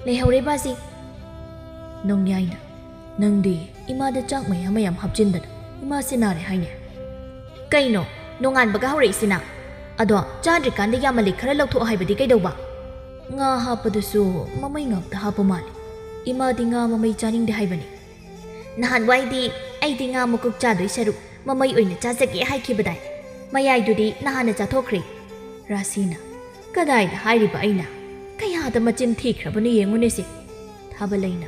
ꯂꯩꯍꯧꯔꯦ ꯕꯥꯖꯤ꯫ ꯅꯣꯡꯌꯥꯏꯅ꯫ ꯅꯪꯗꯤ ꯏꯃꯥꯗ ꯆꯥꯛ ꯃꯌꯥꯝ ꯃꯌꯥꯝ ꯍꯥꯞꯆꯤꯟꯗꯅ ꯏꯃꯥꯁꯦ ꯅꯥꯔꯦ ꯍꯥꯏꯅꯦ꯫ ꯀꯩꯅꯣ, ꯅꯣꯡꯉꯥꯟꯕꯒ ꯍꯧꯔꯛꯏꯁꯤꯅ? ꯑꯗꯣ ꯆꯥꯗ꯭ꯔꯤꯀꯥꯟꯗ ꯌꯥꯝꯃꯜꯂꯤ, ꯈꯔ ꯂꯧꯊꯣꯛꯑꯣ ꯍꯥꯏꯕꯗꯤ ꯀꯩꯗꯧꯕ? ꯉꯥ ꯍꯥꯞꯄꯗꯨꯁꯨ ꯃꯃꯩ ꯉꯥꯛꯇ ꯍꯥꯞꯄ ꯃꯥꯜꯂꯤ꯫ ꯏꯃꯥꯗꯤ ꯉꯥ ꯃꯃꯩ ꯆꯥꯅꯤꯡꯗꯦ ꯍꯥꯏꯕꯅꯤ꯫ ꯅꯍꯥꯟꯋꯥꯏꯗꯤ ꯑꯩꯗꯤ ꯉꯥ ꯃꯀꯨꯞ ꯆꯥꯗꯣꯏ ꯁꯔꯨꯛ ꯃꯃꯩ ꯑꯣꯏꯅ ꯆꯥꯖꯒꯦ ꯍꯥꯏꯈꯤꯕꯗꯥꯏ? ꯃꯌꯥꯏꯗꯨꯗꯤ ꯅꯍꯥꯟꯅ ꯆꯥꯊꯣꯛꯈ꯭ꯔꯦ꯫ ꯔꯥꯁꯤꯅ꯫ ꯀꯗꯥꯏꯗ ꯍꯥꯏꯔꯤꯕ ꯑꯩꯅ? ꯀꯌꯥꯗ ꯃꯆꯤꯟ ꯊꯤꯈ꯭ꯔꯕꯅꯣ ꯌꯦꯡꯉꯨꯅꯦ ꯁꯤ꯫ ꯊꯥꯕꯂꯩꯅ꯫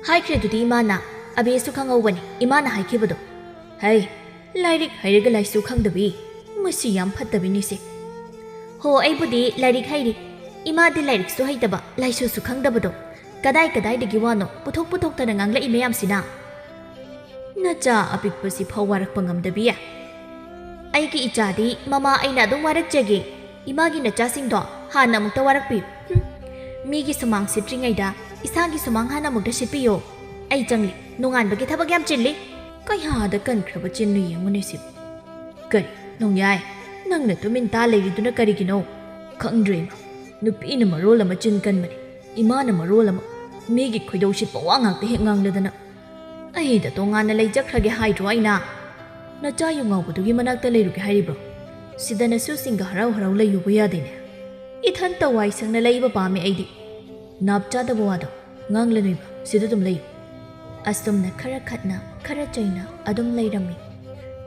ꯍꯥꯏꯈ꯭ꯔꯦꯗꯨꯗꯤ ꯏꯃꯥꯅ, ꯑꯕꯦꯁꯨ ꯈꯪꯍꯧꯕꯅꯤ ꯏꯃꯥꯅ ꯍꯥꯏꯈꯤꯕꯗꯣ꯫ ꯍꯩ, ꯂꯥꯏꯔꯤꯛ ꯍꯩꯔꯒ ꯂꯥꯏꯁꯨ ꯈꯪꯗꯕꯤ꯫ ꯃꯁꯤ ꯌꯥꯝ ꯐꯠꯇꯕꯤꯅꯤ ꯁꯤ꯫ ꯍꯣ, ꯑꯩꯕꯨꯗꯤ ꯂꯥꯏꯔꯤꯛ ꯍꯩꯔꯤ꯫ ꯏꯃꯥꯗꯤ ꯂꯥꯏꯔꯤꯛꯁꯨ ꯍꯩꯇꯕ, ꯂꯥꯏꯁꯨꯁꯨ ꯈꯪꯗꯕꯗꯣ꯫ ꯀꯗꯥꯏ ꯀꯗꯥꯏꯗꯒꯤ ꯋꯥꯅꯣ ꯄꯨꯊꯣꯛ ꯄꯨꯊꯣꯛꯇꯅ ꯉꯥꯡꯂꯛꯏ ꯃꯌꯥꯝꯁꯤꯅ? ꯅꯆꯥ ꯑꯄꯤꯛꯄꯁꯤ ꯐꯥꯎ ꯋꯥꯔꯛꯄ ꯉꯝꯗꯕꯤ꯫ ꯑꯩꯒꯤ ꯏꯆꯥꯗꯤ ꯃꯃꯥ ꯑꯩꯅ ꯑꯗꯨꯝ ꯋꯥꯔꯛꯆꯒꯦ꯫ ꯏꯃꯥꯒꯤ ꯅꯆꯥꯁꯤꯡꯗꯣ ꯍꯥꯟꯅ ꯑꯃꯨꯛꯇ ꯋꯥꯔꯛꯄꯤꯌꯨ꯫ ꯍꯨꯝ꯫ ꯃꯤꯒꯤ ꯁꯨꯃꯥꯡ ꯁꯤꯠꯇ꯭ꯔꯤꯉꯩꯗ ꯏꯁꯥꯒꯤ ꯁꯨꯃꯥꯡ ꯍꯥꯟꯅ ꯑꯃꯨꯛꯇ ꯁꯤꯠꯄꯤꯌꯣ꯫ ꯑꯩ ꯆꯪꯂꯤ꯫ ꯅꯣꯡꯉꯥꯟꯕꯒꯤ ꯊꯕꯛ ꯌꯥꯝ ꯆꯤꯜꯂꯤ꯫ ꯀꯌꯥꯗ ꯀꯟꯈ꯭ꯔꯕ ꯆꯤꯟꯅꯣ ꯌꯦꯡꯉꯨꯅꯦ ꯁꯤꯕꯨ꯫ ꯀꯔꯤ ꯅꯣꯡꯌꯥꯏ? ꯅꯪꯅ ꯇꯨꯃꯤꯟ ꯇꯥ ꯂꯩꯔꯤꯗꯨꯅ ꯀꯔꯤꯒꯤꯅꯣ? ꯈꯪꯗ꯭ꯔꯦ ꯏꯃꯥ꯫ ꯅꯨꯄꯤꯅ ꯃꯔꯣꯜ ꯑꯃ ꯆꯤꯟ ꯀꯟꯕꯅꯤ꯫ ꯏꯃꯥꯅ ꯃꯔꯣꯜ ꯑꯃ ꯃꯤꯒꯤ ꯈꯣꯏꯗꯧ ꯁꯤꯠꯄ ꯋꯥ ꯉꯥꯛꯇ ꯍꯦꯛ ꯉꯥꯡꯂꯗꯅ꯫ ꯑꯩꯗ ꯇꯣꯉꯥꯟꯅ ꯂꯩꯖꯈ꯭ꯔꯒꯦ ꯍꯥꯏꯗ꯭ꯔꯣ ꯑꯩꯅ? ꯅꯆꯥ ꯌꯨ ꯉꯥꯎꯕꯗꯨꯒꯤ ꯃꯅꯥꯛꯇ ꯂꯩꯔꯨꯒꯦ ꯍꯥꯏꯔꯤꯕ꯭ꯔꯣ? ꯁꯤꯗ ꯅꯁꯨꯁꯤꯡꯒ ꯍꯔꯥꯎ ꯍꯔꯥꯎ ꯂꯩꯌꯨꯕ ꯌꯥꯗꯦꯅꯦ꯫ ꯏꯊꯟꯇ ꯋꯥꯏ ꯁꯪꯅ ꯂꯩꯕ ꯄꯥꯝꯃꯦ ꯑꯩꯗꯤ꯫ ꯅꯥꯞ ꯆꯥꯗꯕ ꯋꯥꯗꯣ ꯉꯥꯡꯂꯅꯨ ꯏꯃꯥ, ꯁꯤꯗ ꯑꯗꯨꯝ ꯂꯩꯌꯨ꯫ ꯑꯁꯨꯝꯅ ꯈꯔ ꯈꯠꯅ, ꯈꯔ ꯆꯩꯅ ꯑꯗꯨꯝ ꯂꯩꯔꯝꯃꯤ꯫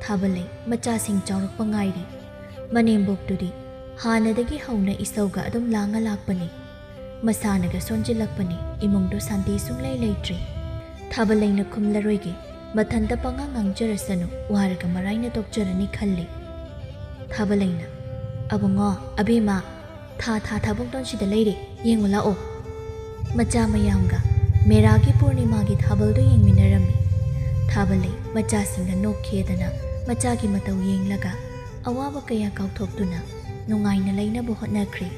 ꯊꯥꯕꯂꯩ ꯃꯆꯥꯁꯤꯡ ꯆꯥꯎꯔꯛꯄ ꯉꯥꯏꯔꯤ꯫ ꯃꯅꯦꯝꯕꯣꯛꯇꯨꯗꯤ ꯍꯥꯟꯅꯗꯒꯤ ꯍꯧꯅ ꯏꯁꯧꯒ ꯑꯗꯨꯝ ꯂꯥꯡꯉ ꯂꯥꯛꯄꯅꯤ꯫ ꯃꯁꯥꯅꯒ ꯁꯣꯟꯖꯤꯜꯂꯛꯄꯅꯤ, ꯏꯃꯨꯡꯗꯣ ꯁꯥꯟꯇꯤ ꯁꯨꯡꯂꯩ ꯂꯩꯇ꯭ꯔꯦ꯫ ꯊꯥꯕꯂꯩꯅ ꯈꯨꯝꯂꯔꯣꯏꯒꯦ, ꯃꯊꯟꯇ ꯄꯉꯥꯡ ꯉꯥꯡꯖꯔꯁꯅꯨ, ꯋꯥꯔꯒ ꯃꯔꯥꯏꯅ ꯇꯣꯛꯆꯔꯅꯤ ꯈꯜꯂꯤ꯫ ꯊꯥꯕꯂꯩꯅ, "ꯑꯕꯨꯡꯉꯣ, ꯑꯕꯦꯝꯃ, ꯊꯥ ꯊꯥ ꯊꯥꯕꯨꯡꯇꯣꯟꯁꯤꯗ ꯂꯩꯔꯦ, ꯌꯦꯡꯉꯨ ꯂꯥꯛꯑꯣ꯫" ꯃꯆꯥ ꯃꯌꯥꯝꯒ ꯃꯦꯔꯥꯒꯤ ꯄꯨꯔꯅꯤꯃꯥꯒꯤ ꯊꯥꯕꯜꯗꯨ ꯌꯦꯡꯃꯤꯟꯅꯔꯝꯃꯤ꯫ ꯊꯥꯕꯂꯩ ꯃꯆꯥꯁꯤꯡꯅ ꯅꯣꯛꯈꯤꯗꯅ ꯃꯆꯥꯒꯤ ꯃꯇꯧ ꯌꯦꯡꯂꯒ ꯑꯋꯥꯕ ꯀꯌꯥ ꯀꯥꯎꯊꯣꯛꯇꯨꯅ ꯅꯨꯡꯉꯥꯏꯅ ꯂꯩꯅꯕ ꯍꯣꯠꯅꯈ꯭ꯔꯦ꯫